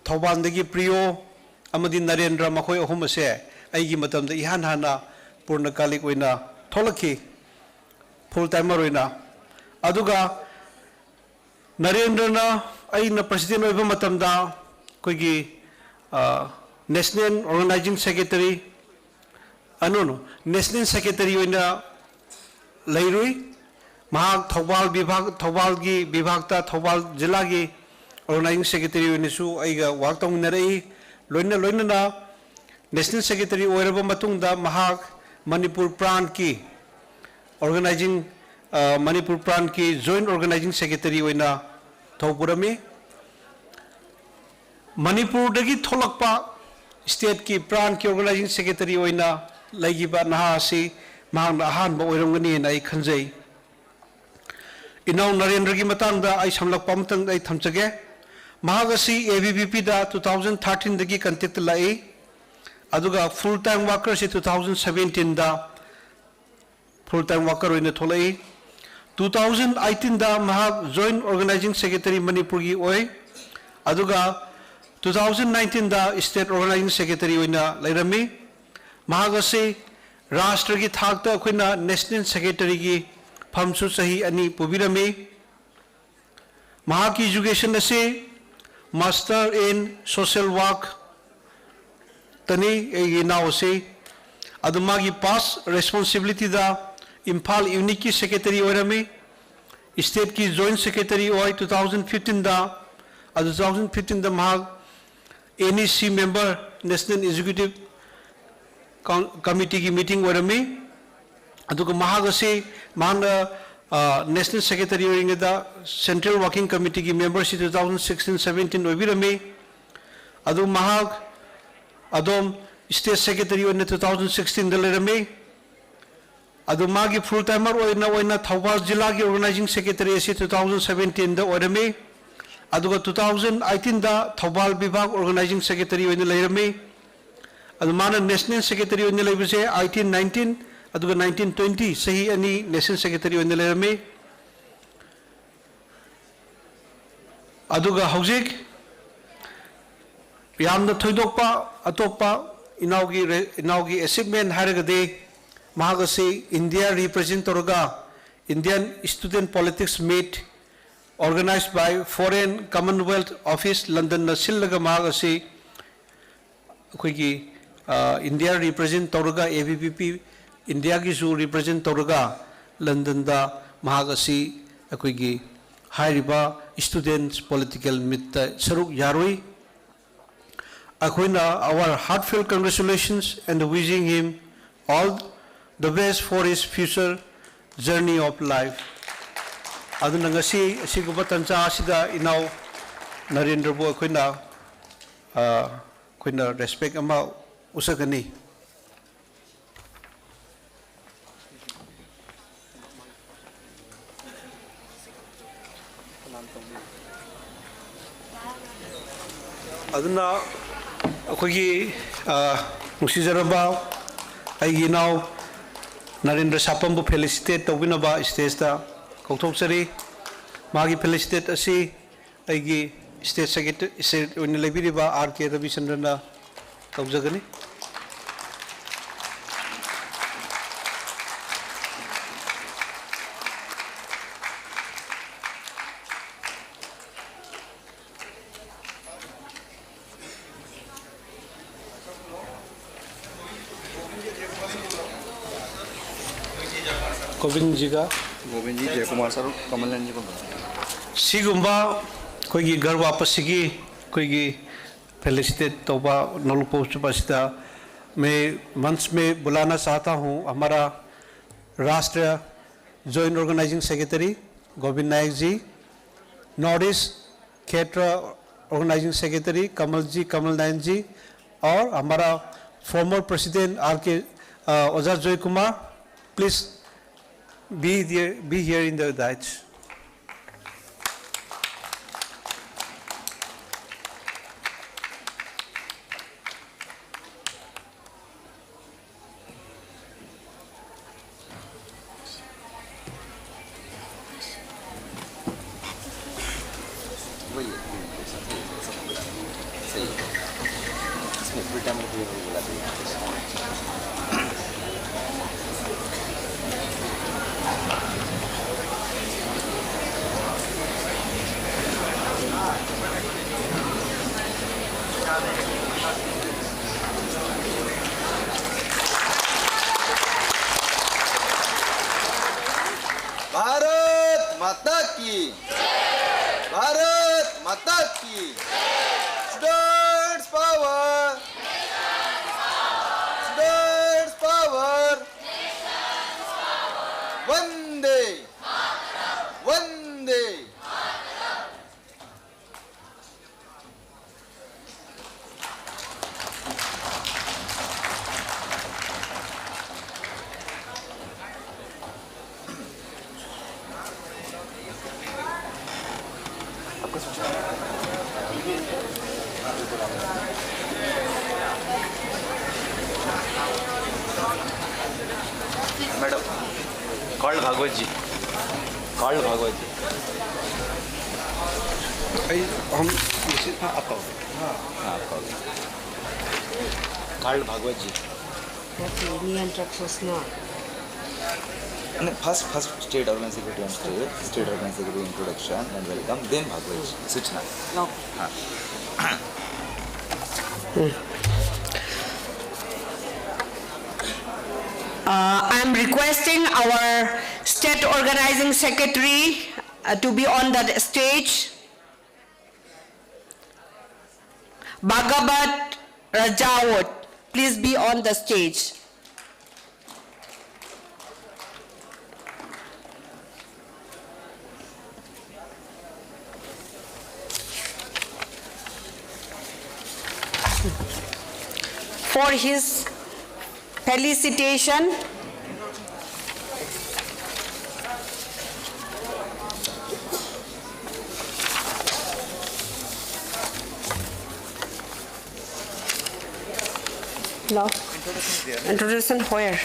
ꯊꯧꯕꯥꯜꯗꯒꯤ ꯄ꯭ꯔꯤꯌꯣ ꯑꯃꯗꯤ ꯅꯔꯦꯟꯗ꯭ꯔ, ꯃꯈꯣꯏ ꯑꯍꯨꯝ ꯑꯁꯦ ꯑꯩꯒꯤ ꯃꯇꯝꯗ ꯏꯍꯥꯟ ꯍꯥꯟꯅ ꯄꯨꯔꯅꯀꯥꯂꯤꯛ ꯑꯣꯏꯅ ꯊꯣꯛꯂꯛꯈꯤ, full timer ꯑꯣꯏꯅ꯫ ꯑꯗꯨꯒ ꯅꯔꯦꯟꯗ꯭ꯔꯅ ꯑꯩꯅ president ꯑꯣꯏꯕ ꯃꯇꯝꯗ ꯑꯩꯈꯣꯏꯒꯤ, ꯑ, national organizing secretary, ꯑ, no, no, national secretary ꯑꯣꯏꯅ ꯂꯩꯔꯨꯏ꯫ ꯃꯍꯥꯛ ꯊꯧꯕꯥꯜ ꯕꯤꯚꯥꯒ, ꯊꯧꯕꯥꯜꯒꯤ ꯕꯤꯚꯥꯒꯇ, ꯊꯧꯕꯥꯜ ꯖꯤꯂꯥꯒꯤ organizing secretary ꯑꯣꯏꯅꯁꯨ ꯑꯩꯒ work ꯇꯧꯃꯤꯟꯅꯔꯛꯏ꯫ ꯂꯣꯏꯅ ꯂꯣꯏꯅꯅ national secretary ꯑꯣꯏꯔꯕ ꯃꯇꯨꯡꯗ ꯃꯍꯥꯛ ꯃꯅꯤꯄꯨꯔ ꯄ꯭ꯔꯥꯟꯠꯀꯤ organizing, ꯑ, ꯃꯅꯤꯄꯨꯔ ꯄ꯭ꯔꯥꯟꯠꯀꯤ joint organizing secretary ꯑꯣꯏꯅ ꯊꯧ ꯄꯨꯔꯝꯃꯤ꯫ ꯃꯅꯤꯄꯨꯔꯗꯒꯤ ꯊꯣꯛꯂꯛꯄ stateꯀꯤ ꯄ꯭ꯔꯥꯟꯠꯀꯤ organizing secretary ꯑꯣꯏꯅ ꯂꯩꯈꯤꯕ ꯅꯍꯥ ꯑꯁꯤ ꯃꯍꯥꯛꯅ ꯑꯍꯥꯟꯕ ꯑꯣꯏꯔꯝꯒꯅꯤ ꯍꯥꯏꯅ ꯑꯩ ꯈꯟꯖꯩ꯫ ꯏꯅꯥꯎ ꯅꯔꯦꯟꯗ꯭ꯔꯒꯤ ꯃꯇꯥꯡꯗ ꯑꯩ ꯁꯝꯂꯞꯄ ꯑꯃꯇꯪ ꯑꯩ ꯊꯝꯖꯒꯦ꯫ ꯃꯍꯥꯛ ꯑꯁꯤ ABVPꯗ two thousand thirteenꯗꯒꯤ contactꯇ ꯂꯥꯛꯏ, ꯑꯗꯨꯒ full time workerꯁꯤ two thousand seventeenꯗ full time worker ꯑꯣꯏꯅ ꯊꯣꯛꯂꯛꯏ꯫ Two thousand eighteenꯗ ꯃꯍꯥꯛ joint organizing secretary ꯃꯅꯤꯄꯨꯔꯒꯤ ꯑꯣꯏ, ꯑꯗꯨꯒ two thousand nineteenꯗ state organizing secretary ꯑꯣꯏꯅ ꯂꯩꯔꯝꯃꯤ꯫ ꯃꯍꯥꯛ ꯑꯁꯤ ꯔꯥꯁꯇ꯭ꯔꯒꯤ ꯊꯥꯛꯇ ꯑꯩꯈꯣꯏꯅ national secretaryꯒꯤ ꯐꯝꯁꯨ ꯆꯍꯤ ꯑꯅꯤ ꯄꯨꯕꯤꯔꯝꯃꯤ꯫ ꯃꯍꯥꯛꯀꯤ education ꯑꯁꯤ Master in Social Work ꯇꯅꯤ, ꯑꯩꯒꯤ ꯏꯅꯥꯎ ꯑꯁꯤ꯫ ꯑꯗꯨ ꯃꯥꯒꯤ past responsibilityꯗ ꯏꯝꯐꯥꯜ unitꯀꯤ secretary ꯑꯣꯏꯔꯝꯃꯤ, stateꯀꯤ joint secretary ꯑꯣꯏ two thousand fifteenꯗ꯫ ꯑꯗꯨ two thousand fifteenꯗ ꯃꯍꯥꯛ NEC member, National Executive Coun-, Committeeꯒꯤ meeting ꯑꯣꯏꯔꯝꯃꯤ꯫ ꯑꯗꯨꯒ ꯃꯍꯥꯛ ꯑꯁꯤ ꯃꯍꯥꯛꯅ, ꯑ, national secretary ꯑꯣꯏꯔꯤꯉꯩꯗ Central Working Committeeꯒꯤ memberꯁꯤ two thousand sixteen seventeen ꯑꯣꯏꯕꯤꯔꯝꯃꯤ꯫ ꯑꯗꯨ ꯃꯍꯥꯛ ꯑꯗꯨꯝ state secretary ꯑꯣꯏꯅ two thousand sixteenꯗ ꯂꯩꯔꯝꯃꯤ꯫ ꯑꯗꯨ ꯃꯥꯒꯤ full timer ꯑꯣꯏꯅ, ꯑꯣꯏꯅ ꯊꯧꯕꯥꯜ ꯖꯤꯂꯥꯒꯤ organizing secretary ꯑꯁꯤ two thousand seventeenꯗ ꯑꯣꯏꯔꯝꯃꯤ꯫ ꯑꯗꯨꯒ two thousand eighteenꯗ Thoubal ꯕꯤꯚꯥꯒ organizing secretary ꯑꯣꯏꯅ ꯂꯩꯔꯝꯃꯤ꯫ ꯑꯗꯨ ꯃꯥꯅ national secretary ꯑꯣꯏꯅ ꯂꯩꯕꯁꯦ eighteen nineteen ꯑꯗꯨꯒ nineteen twenty, ꯆꯍꯤ ꯑꯅꯤ national secretary ꯑꯣꯏꯅ ꯂꯩꯔꯝꯃꯤ꯫ ꯑꯗꯨꯒ ꯍꯧꯖꯤꯛ ꯌꯥꯝꯅ ꯊꯣꯏꯗꯣꯛꯄ ꯑꯇꯣꯞꯄ ꯏꯅꯥꯎꯒꯤ ꯔꯦ-, ꯏꯅꯥꯎꯒꯤ achievement ꯍꯥꯏꯔꯒꯗꯤ ꯃꯍꯥꯛ ꯑꯁꯤ India represent ꯇꯧꯔꯒ Indian Student Politics Meet organized by Foreign Commonwealth Office, ꯂꯟꯗꯟꯅ ꯁꯤꯜꯂꯒ ꯃꯍꯥꯛ ꯑꯁꯤ ꯑꯩꯈꯣꯏꯒꯤ, ꯑ, ꯏꯟꯗꯤꯌꯥ represent ꯇꯧꯔꯒ, ꯑꯦ ꯚꯤ ꯚꯤ ꯄꯤ ꯏꯟꯗꯤꯌꯥꯒꯤꯁꯨ represent ꯇꯧꯔꯒ ꯂꯟꯗꯟꯗ ꯃꯍꯥꯛ ꯑꯁꯤ ꯑꯩꯈꯣꯏꯒꯤ ꯍꯥꯏꯔꯤꯕ Students Political Meetꯇ ꯁꯔꯨꯛ ꯌꯥꯔꯨꯏ꯫ ꯑꯩꯈꯣꯏꯅ our heartfelt congratulations and wishing him all the best for his future journey of life꯫ ꯑꯗꯨꯅ ꯉꯁꯤ ꯑꯁꯤꯒꯨꯝꯕ ꯇꯟꯖꯥ ꯑꯁꯤꯗ ꯏꯅꯥꯎ ꯅꯔꯦꯟꯗ꯭ꯔꯕꯨ ꯑꯩꯈꯣꯏꯅ, ꯑ, ꯑꯩꯈꯣꯏꯅ respect ꯑꯃ ꯎꯠꯆꯒꯅꯤ꯫ ꯑꯗꯨꯅ ꯑꯩꯈꯣꯏꯒꯤ, ꯑ, ꯅꯨꯡꯁꯤꯖꯔꯕ ꯑꯩꯒꯤ ꯏꯅꯥꯎ ꯅꯔꯦꯟꯗ꯭ꯔ ꯁꯥꯄꯝꯕꯨ felicitate ꯇꯧꯕꯤꯅꯕ stageꯇ ꯀꯧꯊꯣꯛꯆꯔꯤ꯫ ꯃꯥꯒꯤ felicitate ꯑꯁꯤ ꯑꯩꯒꯤ state secretary, state ꯑꯣꯏꯅ ꯂꯩꯕꯤꯔꯤꯕ ꯑꯥꯔ ꯀꯦ ꯔꯕꯤꯆꯟꯗ꯭ꯔꯅ ꯇꯧꯖꯒꯅꯤ꯫ गोविंद जी का। गोविंद जी, जय कुमार सर, कमल नयन जी को। ꯁꯤꯒꯨꯝꯕ ꯑꯩꯈꯣꯏꯒꯤ घर वापसीꯒꯤ ꯑꯩꯈꯣꯏꯒꯤ felicitate ꯇꯧꯕ ꯅꯣꯡꯂꯨꯛꯄ ꯎꯠꯁꯕ ꯑꯁꯤꯗ मैं मंच में बुलाना चाहता हूँ हमारा राष्ट्रीय joint organizing secretary गोविंद नायक जी, North East क्षेत्र organizing secretary कमल जी, कमल नयन जी, और हमारा former president आर के, अ, ओझा जय Kumar, please be there, be here in the dais। Bharat माता की। Students power. Students power. वंदे वंदे. मैडम, कार्ल भागवत जी, कार्ल भागवत जी. अरे, हम इसे, हाँ, आपका हो गया. हाँ, आपका हो गया. कार्ल भागवत जी. Okay, नियंत्रक सूचना. नहीं, first, first state organ secretary and state, state organ secretary introduction and welcome, then Bhagavat जी, सूचना. Okay. हाँ. Uh, I am requesting our state organizing secretary, uh, to be on the stage. Bhagavat Rajawat, please be on the stage. For his felicitation. Hello. Introduction where?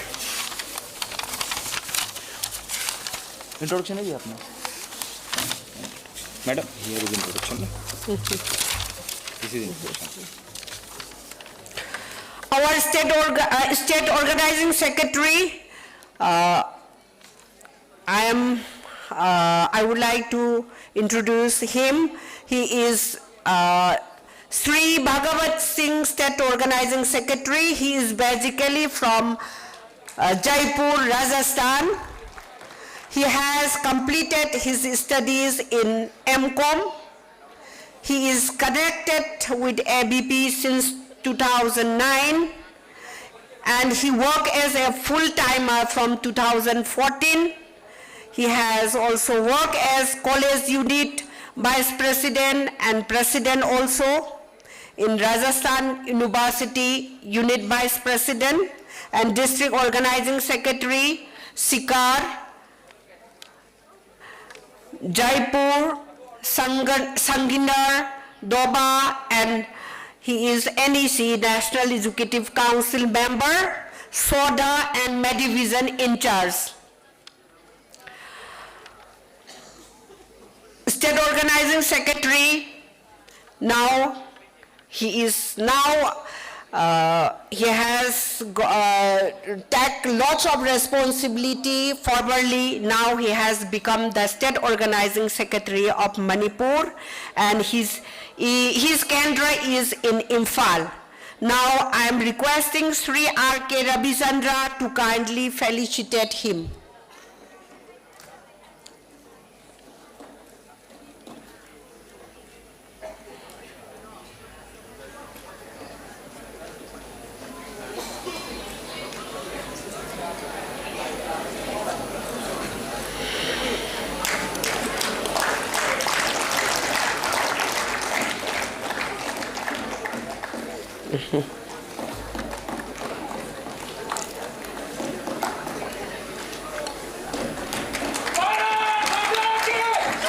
Introduction है जी आपने. Madam, here is introduction. This is introduction. Our state org-, uh, state organizing secretary, uh, I am, uh, I would like to introduce him. He is, uh, Sri Bhagavat Singh, State Organizing Secretary. He is basically from, uh, Jaipur, Rajasthan. He has completed his studies in M Com. He is connected with A B P since two thousand nine, and he worked as a full-timer from two thousand fourteen. He has also worked as college unit vice president and president also in Rajasthan University, unit vice president and district organizing secretary, Sikar, Jaipur, Sangan-, Sanganer, Doaba, and he is N E C, National Executive Council member, SODA and Medivision in charge. State Organizing Secretary, now he is now, uh, he has go-, uh, take lots of responsibility. Formerly, now he has become the State Organizing Secretary of Manipur, and his, he, his Kendra is in Imphal. Now I am requesting Sri R K Ravichandra to kindly felicitate him.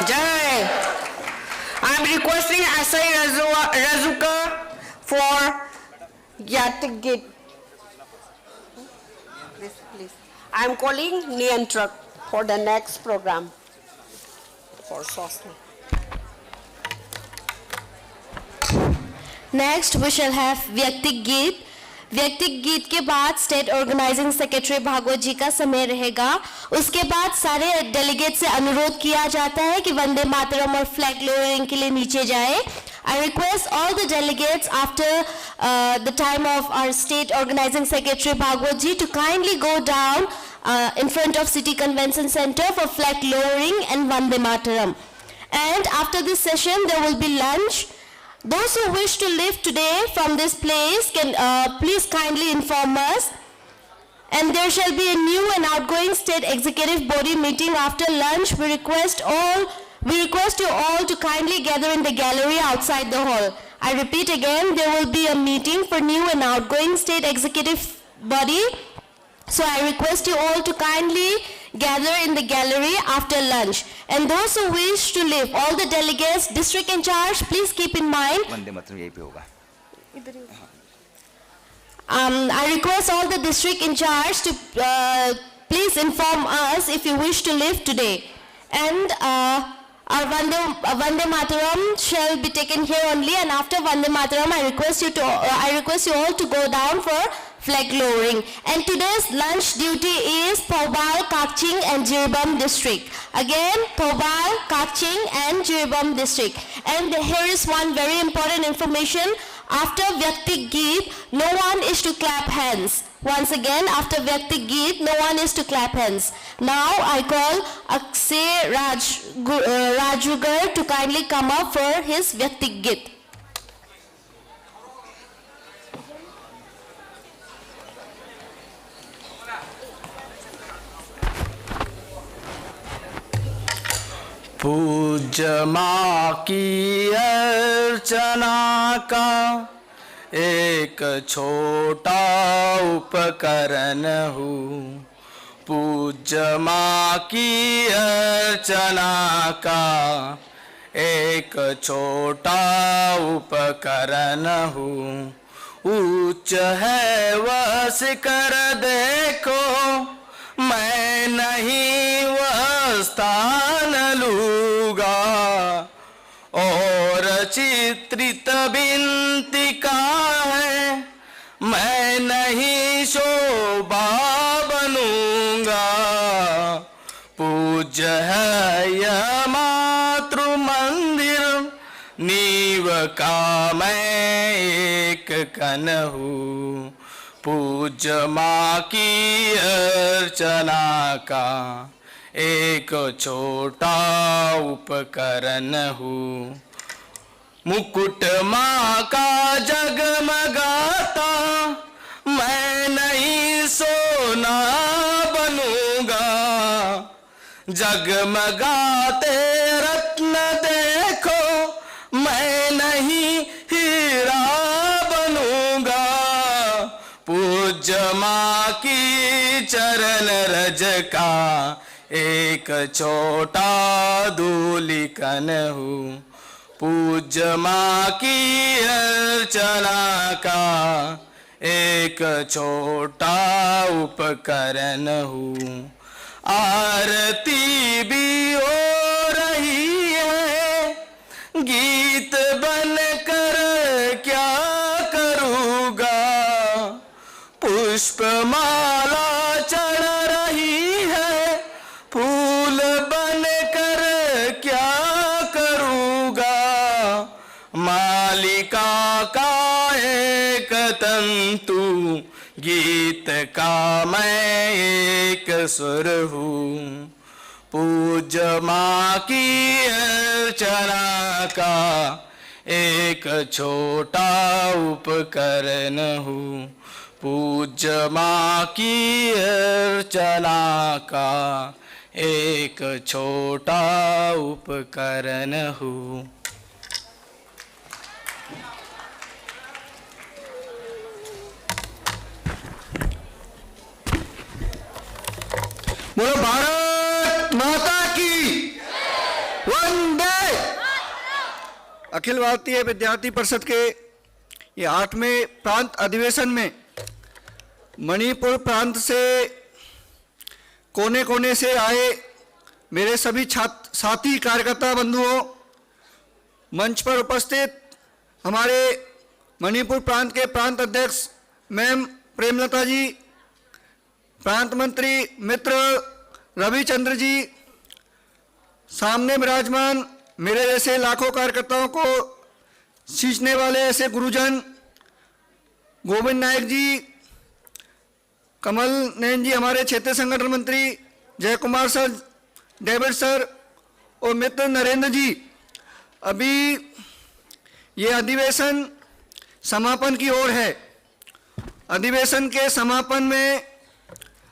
Jai. I am requesting Asai Razu-, Razuka for Yatigit. Please, please. I am calling Niantrak for the next program. For Sosni. Next, we shall have Vyaktik Geet. व्यक्तिक गीत के बाद state organising secretary Bhagavat जी का समय रहेगा। उसके बाद सारे डेलीगेट से अनुरोध किया जाता है कि वंदे मातरम और फ्लैग लोअरिंग के लिए नीचे जाए। I request all the delegates after, uh, the time of our state organizing secretary Bhagwat ji to kindly go down uh, in front of City Convention Center for flag lowering and Vande Mataram. And after this session, there will be lunch. Those who wish to leave today from this place can, uh, please kindly inform us. And there shall be a new and outgoing state executive body meeting after lunch. We request all, we request you all to kindly gather in the gallery outside the hall. I repeat again, there will be a meeting for new and outgoing state executive body. So I request you all to kindly gather in the gallery after lunch. And those who wish to leave, all the delegates, district in charge, please keep in mind. Vande Mataram यहीं पे होगा। Um, I request all the district in charge to, uh, please inform us if you wish to leave today. And, uh, our Vande, uh, Vande Mataram shall be taken here only, and after Vande Mataram, I request you to, uh, I request you all to go down for flag lowering. And today's lunch duty is Thoubal, Kakching, and Jiribam district. Again, Thoubal, Kakching, and Jiribam district. And here is one very important information. After Vyakti Geet, no one is to clap hands. Once again, after Vyakti Geet, no one is to clap hands. Now I call Akshay Raj, uh, Rajgarh to kindly come up for his Vyakti Geet. पूज्य माँ की अर्चना का एक छोटा उपकरण हूँ। पूज्य माँ की अर्चना का एक छोटा उपकरण हूँ। उच्च है वह शिखर देखो, मैं नहीं वह स्थान लूँगा। और चित्रित भिंति का है, मैं नहीं शोभा बनूँगा। पूज्य है यह मातृ मंदिर, नींव का मैं एक कण हूँ। पूज्य माँ की अर्चना का एक छोटा उपकरण हूँ। मुकुट माँ का जगमगाता, मैं नहीं सोना बनूंगा। जगमगाते रत्न देखो, मैं नहीं हीरा बनूंगा। पूज्य माँ की चरण रज का एक छोटा धूलिकण हूँ। पूज्य माँ की अर्चना का एक छोटा उपकरण हूँ। आरती भी हो रही है, गीत बनकर क्या करूँगा? पुष्प माला चढ़ रही है, फूल बनकर क्या करूँगा? मालिका का एक तंतु, गीत का मैं एक सुर हूँ। पूज्य माँ की अर्चना का एक छोटा उपकरण हूँ। पूज्य माँ की अर्चना का एक छोटा उपकरण हूँ। बोलो भारत माता की, वंदे। अखिल भारतीय विद्यार्थी परिषद के ये आठवें प्रांत अधिवेशन में मणिपुर प्रांत से कोने कोने से आए मेरे सभी छात्र, साथी कार्यकर्ता बंधुओं, मंच पर उपस्थित हमारे मणिपुर प्रांत के प्रांत अध्यक्ष मैम प्रेमलता जी, प्रांत मंत्री मित्र रविचंद्र जी, सामने विराजमान मेरे जैसे लाखों कार्यकर्ताओं को सींचने वाले ऐसे गुरुजन गोविंद नायक जी, कमल नयन जी, हमारे क्षेत्रीय संगठन मंत्री, जय कुमार सर, डेविड सर और मित्र नरेंद्र जी, अभी ये अधिवेशन समापन की ओर है। अधिवेशन के समापन में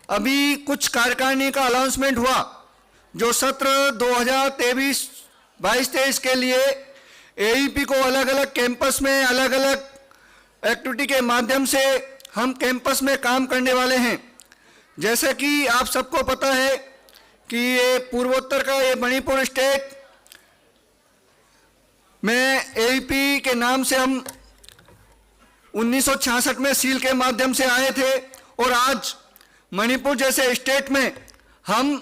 अभी कुछ कार्यकारिणी का अनाउंसमेंट हुआ, जो सत्र दो हज़ार तेईस बाईस तेईस के लिए एईपी को अलग-अलग कैंपस में अलग-अलग एक्टिविटी के माध्यम से हम कैंपस में काम करने वाले हैं। जैसे कि आप सबको पता है कि ये पूर्वोत्तर का, ये मणिपुर स्टेट में एईपी के नाम से हम उन्नीस सौ छियासठ में सील के माध्यम से आए थे और आज मणिपुर जैसे स्टेट में हम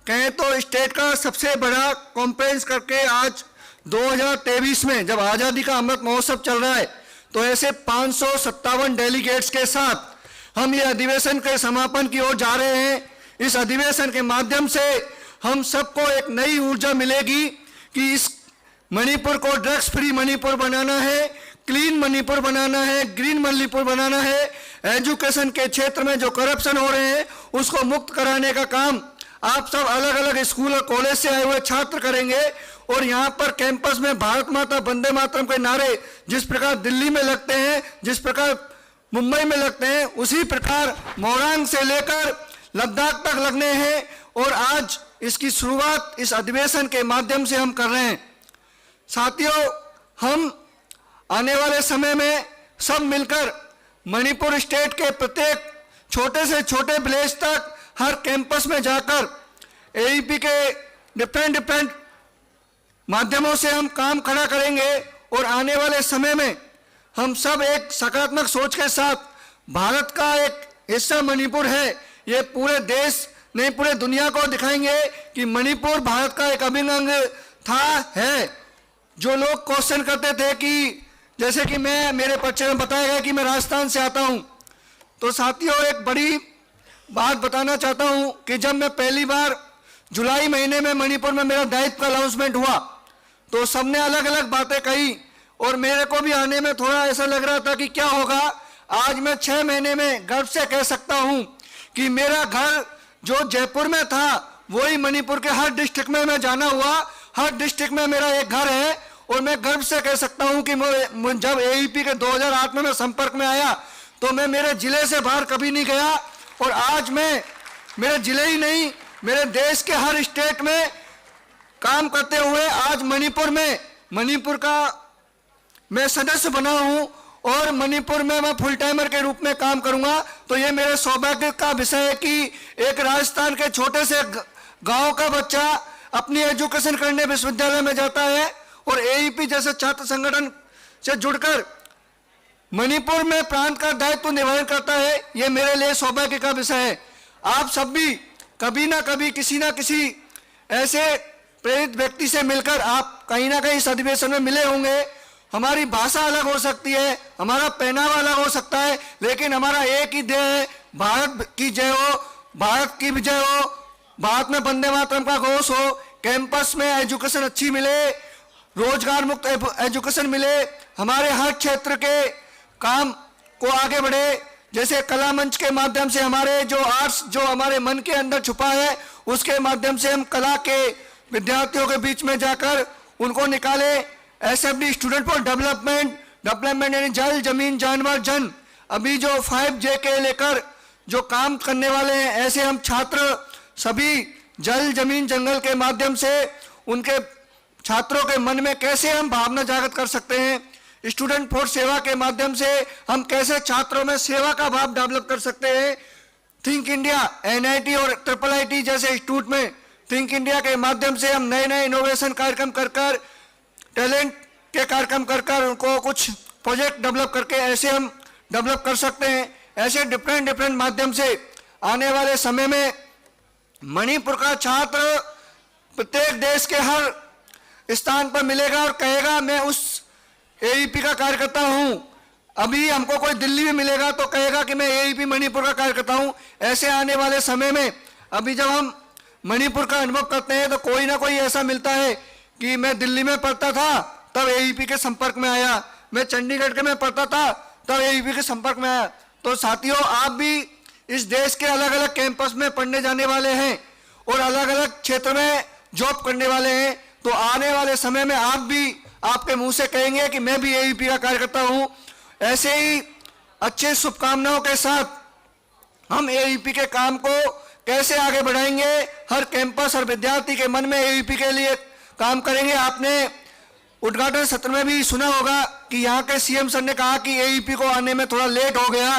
कहें तो स्टेट का सबसे बड़ा कॉम्प्रेंस करके आज दो हज़ार तेईस में, जब आज़ादी का अमृत महोत्सव चल रहा है, तो ऐसे पाँच सौ सत्तावन डेलीगेट्स के साथ हम ये अधिवेशन के समापन की ओर जा रहे हैं। इस अधिवेशन के माध्यम से हम सबको एक नई ऊर्जा मिलेगी कि इस मणिपुर को ड्रग्स फ्री मणिपुर बनाना है, क्लीन मणिपुर बनाना है, ग्रीन मणिपुर बनाना है। एजुकेशन के क्षेत्र में जो करप्शन हो रहे हैं, उसको मुक्त कराने का काम आप सब अलग-अलग स्कूल और कॉलेज से आए हुए छात्र करेंगे। और यहाँ पर कैंपस में भारत माता, वंदे मातरम के नारे जिस प्रकार दिल्ली में लगते हैं, जिस प्रकार मुंबई में लगते हैं, उसी प्रकार मोरंग से लेकर लद्दाख तक लगने हैं। और आज इसकी शुरुआत इस अधिवेशन के माध्यम से हम कर रहे हैं। साथियों, हम आने वाले समय में सब मिलकर मणिपुर स्टेट के प्रत्येक छोटे से छोटे विलेज तक, हर कैंपस में जाकर एईपी के डिफरेंट डिफरेंट माध्यमों से हम काम खड़ा करेंगे और आने वाले समय में हम सब एक सकारात्मक सोच के साथ भारत का एक हिस्सा मणिपुर है, ये पूरे देश नहीं, पूरे दुनिया को दिखाएंगे कि मणिपुर भारत का एक अभिन्न अंग था, है। जो लोग क्वेश्चन करते थे कि, जैसे कि मैं, मेरे परिचय में बताया गया कि मैं राजस्थान से आता हूं, तो साथियों, एक बड़ी बात बताना चाहता हूं कि जब मैं पहली बार जुलाई महीने में मणिपुर में मेरा दायित्व का अनाउंसमेंट हुआ, तो सबने अलग-अलग बातें कही और मेरे को भी आने में थोड़ा ऐसा लग रहा था कि क्या होगा, आज मैं छह महीने में गर्व से कह सकता हूं कि मेरा घर जो जयपुर में था, वही मणिपुर के हर डिस्ट्रिक्ट में मैं जाना हुआ, हर डिस्ट्रिक्ट में मेरा एक घर है। और मैं गर्व से कह सकता हूं कि मैं, मैं जब एईपी के दो हज़ार आठ में मैं संपर्क में आया, तो मैं मेरे जिले से बाहर कभी नहीं गया। और आज मैं मेरे जिले ही नहीं, मेरे देश के हर स्टेट में काम करते हुए आज मणिपुर में, मणिपुर का मैं सदस्य बना हूं और मणिपुर में मैं फुल टाइमर के रूप में काम करूंगा। तो ये मेरे सौभाग्य का विषय है कि एक राजस्थान के छोटे से ग-, गांव का बच्चा अपनी एजुकेशन करने विश्वविद्यालय में जाता है और एईपी जैसे छात्र संगठन से जुड़कर मणिपुर में प्रांत का दायित्व निर्वहन करता है। ये मेरे लिए सौभाग्य का विषय है। आप सब भी कभी ना कभी किसी ना किसी ऐसे प्रेरित व्यक्ति से मिलकर आप कहीं ना कहीं इस अधिवेशन में मिले होंगे। हमारी भाषा अलग हो सकती है, हमारा पहनावा अलग हो सकता है, लेकिन हमारा एक ही ध्येय है, भारत की जय हो, भारत की विजय हो, भारत में वंदे मातरम का घोष हो, कैंपस में एजुकेशन अच्छी मिले, रोजगार मुक्त एप-, एजुकेशन मिले, हमारे हर क्षेत्र के काम को आगे बढ़े। जैसे कला मंच के माध्यम से हमारे जो आर्ट्स, जो हमारे मन के अंदर छुपा है, उसके माध्यम से हम कला के विद्यार्थियों के बीच में जाकर उनको निकालें। SFD, student for development, development यानी जल, जमीन, जानवर, जन, अभी जो फ़ाइव जे के लेकर जो काम करने वाले हैं, ऐसे हम छात्र सभी जल, जमीन, जंगल के माध्यम से उनके छात्रों के मन में कैसे हम भावना जागृत कर सकते हैं, स्टूडेंट फॉर सेवा के माध्यम से हम कैसे छात्रों में सेवा का भाव डेवलप कर सकते हैं। थिंक इंडिया, एनआईटी और ट्रिपल आईटी जैसे इंस्टीट्यूट में थिंक इंडिया के माध्यम से हम नए नए इनोवेशन कार्यक्रम कर कर, टैलेंट के कार्यक्रम कर कर उनको कुछ प्रोजेक्ट डेवलप करके ऐसे हम डेवलप कर सकते हैं। ऐसे डिफरेंट डिफरेंट माध्यम से आने वाले समय में मणिपुर का छात्र प्रत्येक देश के हर स्थान पर मिलेगा और कहेगा, "मैं उस एईपी का कार्यकर्ता हूं।" अभी हमको कोई दिल्ली में मिलेगा तो कहेगा कि मैं एईपी मणिपुर का कार्यकर्ता हूं। ऐसे आने वाले समय में, अभी जब हम मणिपुर का अनुभव करते हैं तो कोई ना कोई ऐसा मिलता है कि मैं दिल्ली में पढ़ता था तब एईपी के संपर्क में आया, मैं चंडीगढ़ के में पढ़ता था तब एबीपी के संपर्क में आया। तो साथियों, आप भी इस देश के अलग अलग कैंपस में पढ़ने जाने वाले हैं और अलग अलग क्षेत्र में जॉब करने वाले हैं, तो आने वाले समय में आप भी, आपके मुंह से कहेंगे कि मैं भी एबीपी का कार्यकर्ता हूं। ऐसे ही अच्छे शुभकामनाओं के साथ हम एबीपी के काम को कैसे आगे बढ़ाएंगे, हर कैंपस, हर विद्यार्थी के मन में एबीपी के लिए काम करेंगे। आपने उद्घाटन सत्र में भी सुना होगा कि यहाँ के सीएम सर ने कहा कि एबीपी को आने में थोड़ा लेट हो गया,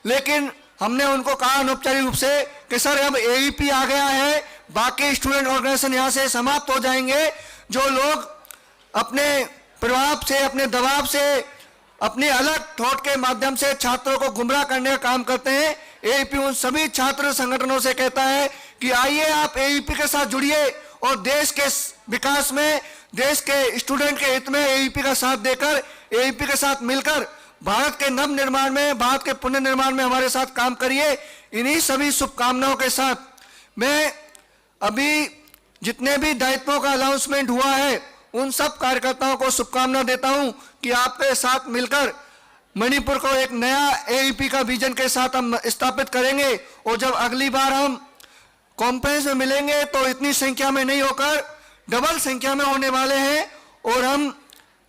लेकिन हमने उनको कहा अनौपचारिक रूप से कि सर, अब एबीपी आ गया है, बाकी स्टूडेंट ऑर्गेनाइजेशन यहाँ से समाप्त हो जाएंगे। जो लोग अपने प्रभाव से, अपने दबाव से, अपने अलग थॉट के माध्यम से छात्रों को गुमराह करने का काम करते हैं, एबीपी उन सभी छात्र संगठनों से कहता है कि आइए, आप एबीपी के साथ जुड़िए और देश के विकास में, देश के स्टूडेंट के हित में एबीपी का साथ देकर, एबीपी के साथ मिलकर भारत के नव निर्माण में, भारत के पुनर्निर्माण में हमारे साथ काम करिए। इन्हीं सभी शुभकामनाओं के साथ मैं अभी जितने भी दायित्वों का अनाउंसमेंट हुआ है, उन सब कार्यकर्ताओं को शुभकामना देता हूं कि आपके साथ मिलकर मणिपुर को एक नया एबीपी का विजन के साथ हम स्थापित करेंगे। और जब अगली बार हम कॉन्फ्रेंस में मिलेंगे तो इतनी संख्या में नहीं होकर डबल संख्या में होने वाले हैं और हम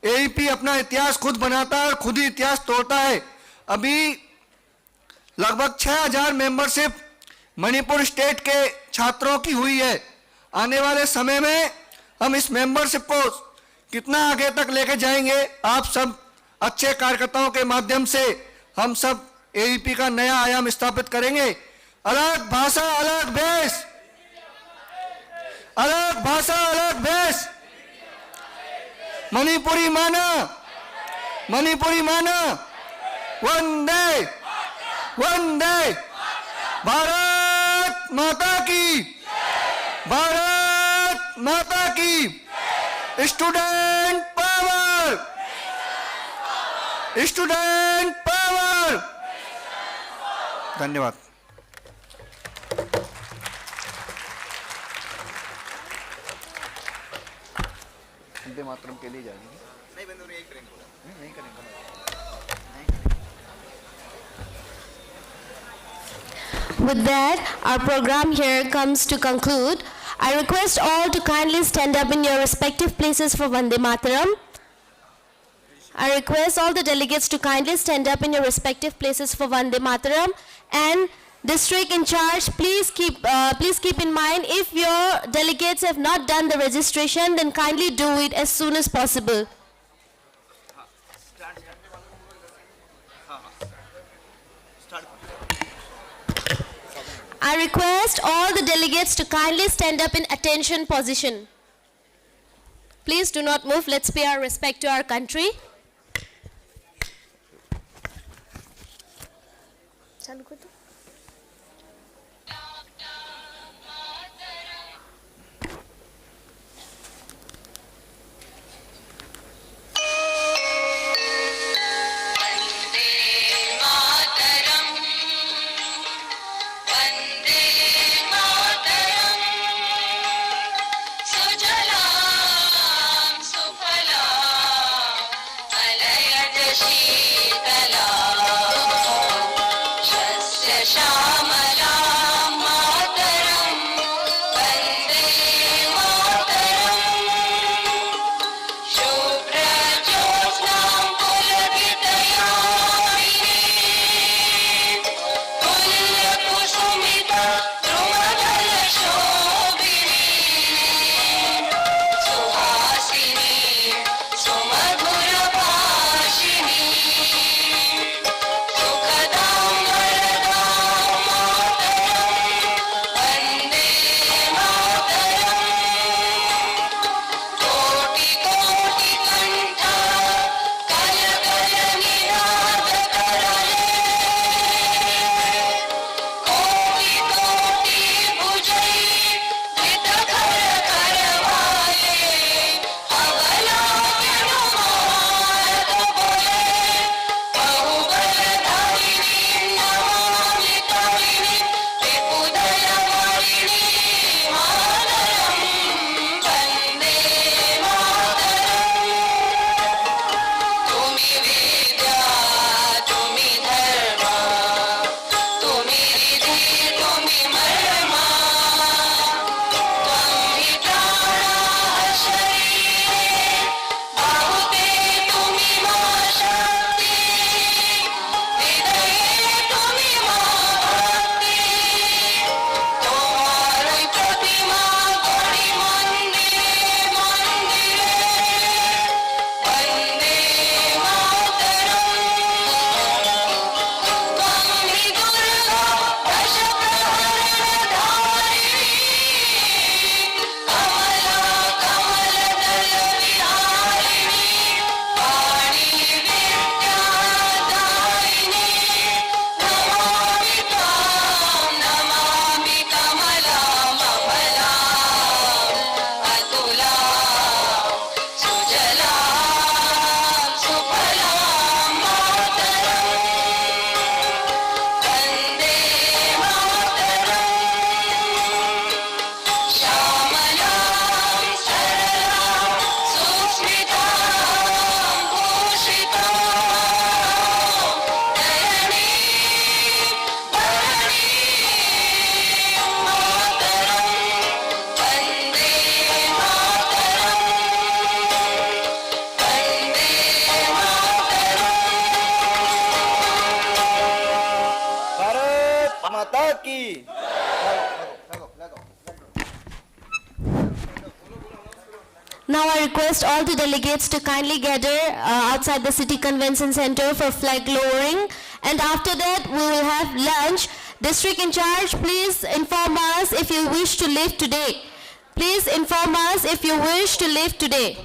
एबीपी अपना इतिहास खुद बनाता है और खुद ही इतिहास तोड़ता है। अभी लगभग छह हज़ार मेंबरशिप मणिपुर स्टेट के छात्रों की हुई है। आने वाले समय में हम इस मेंबरशिप को कितना आगे तक लेके जाएंगे, आप सब अच्छे कार्यकर्ताओं के माध्यम से हम सब एबीपी का नया आयाम स्थापित करेंगे। अलग भाषा, अलग भेष। अलग भाषा, अलग भेष। मणिपुरी माना, मणिपुरी माना। वंदे, वंदे। भारत माता की, भारत माता की। Student power, student power. धन्यवाद। वंदे मातरम के लिए जाएंगे। नहीं, बंधु, नहीं करेंगे। नहीं, नहीं करेंगे। With that, our program here comes to conclude. I request all to kindly stand up in your respective places for Vande Mataram. I request all the delegates to kindly stand up in your respective places for Vande Mataram. And district in charge, please keep, uh, please keep in mind, if your delegates have not done the registration, then kindly do it as soon as possible. I request all the delegates to kindly stand up in attention position. Please do not move. Let's pay our respect to our country. Request all the delegates to kindly gather uh, outside the City Convention Center for flag lowering, and after that we will have lunch. District in charge, please inform us if you wish to leave today. Please inform us if you wish to leave today.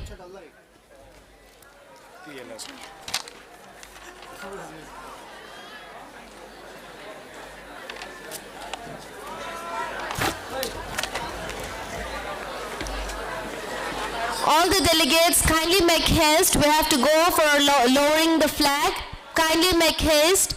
All the delegates, kindly make haste. We have to go for lo- lowering the flag. Kindly make haste.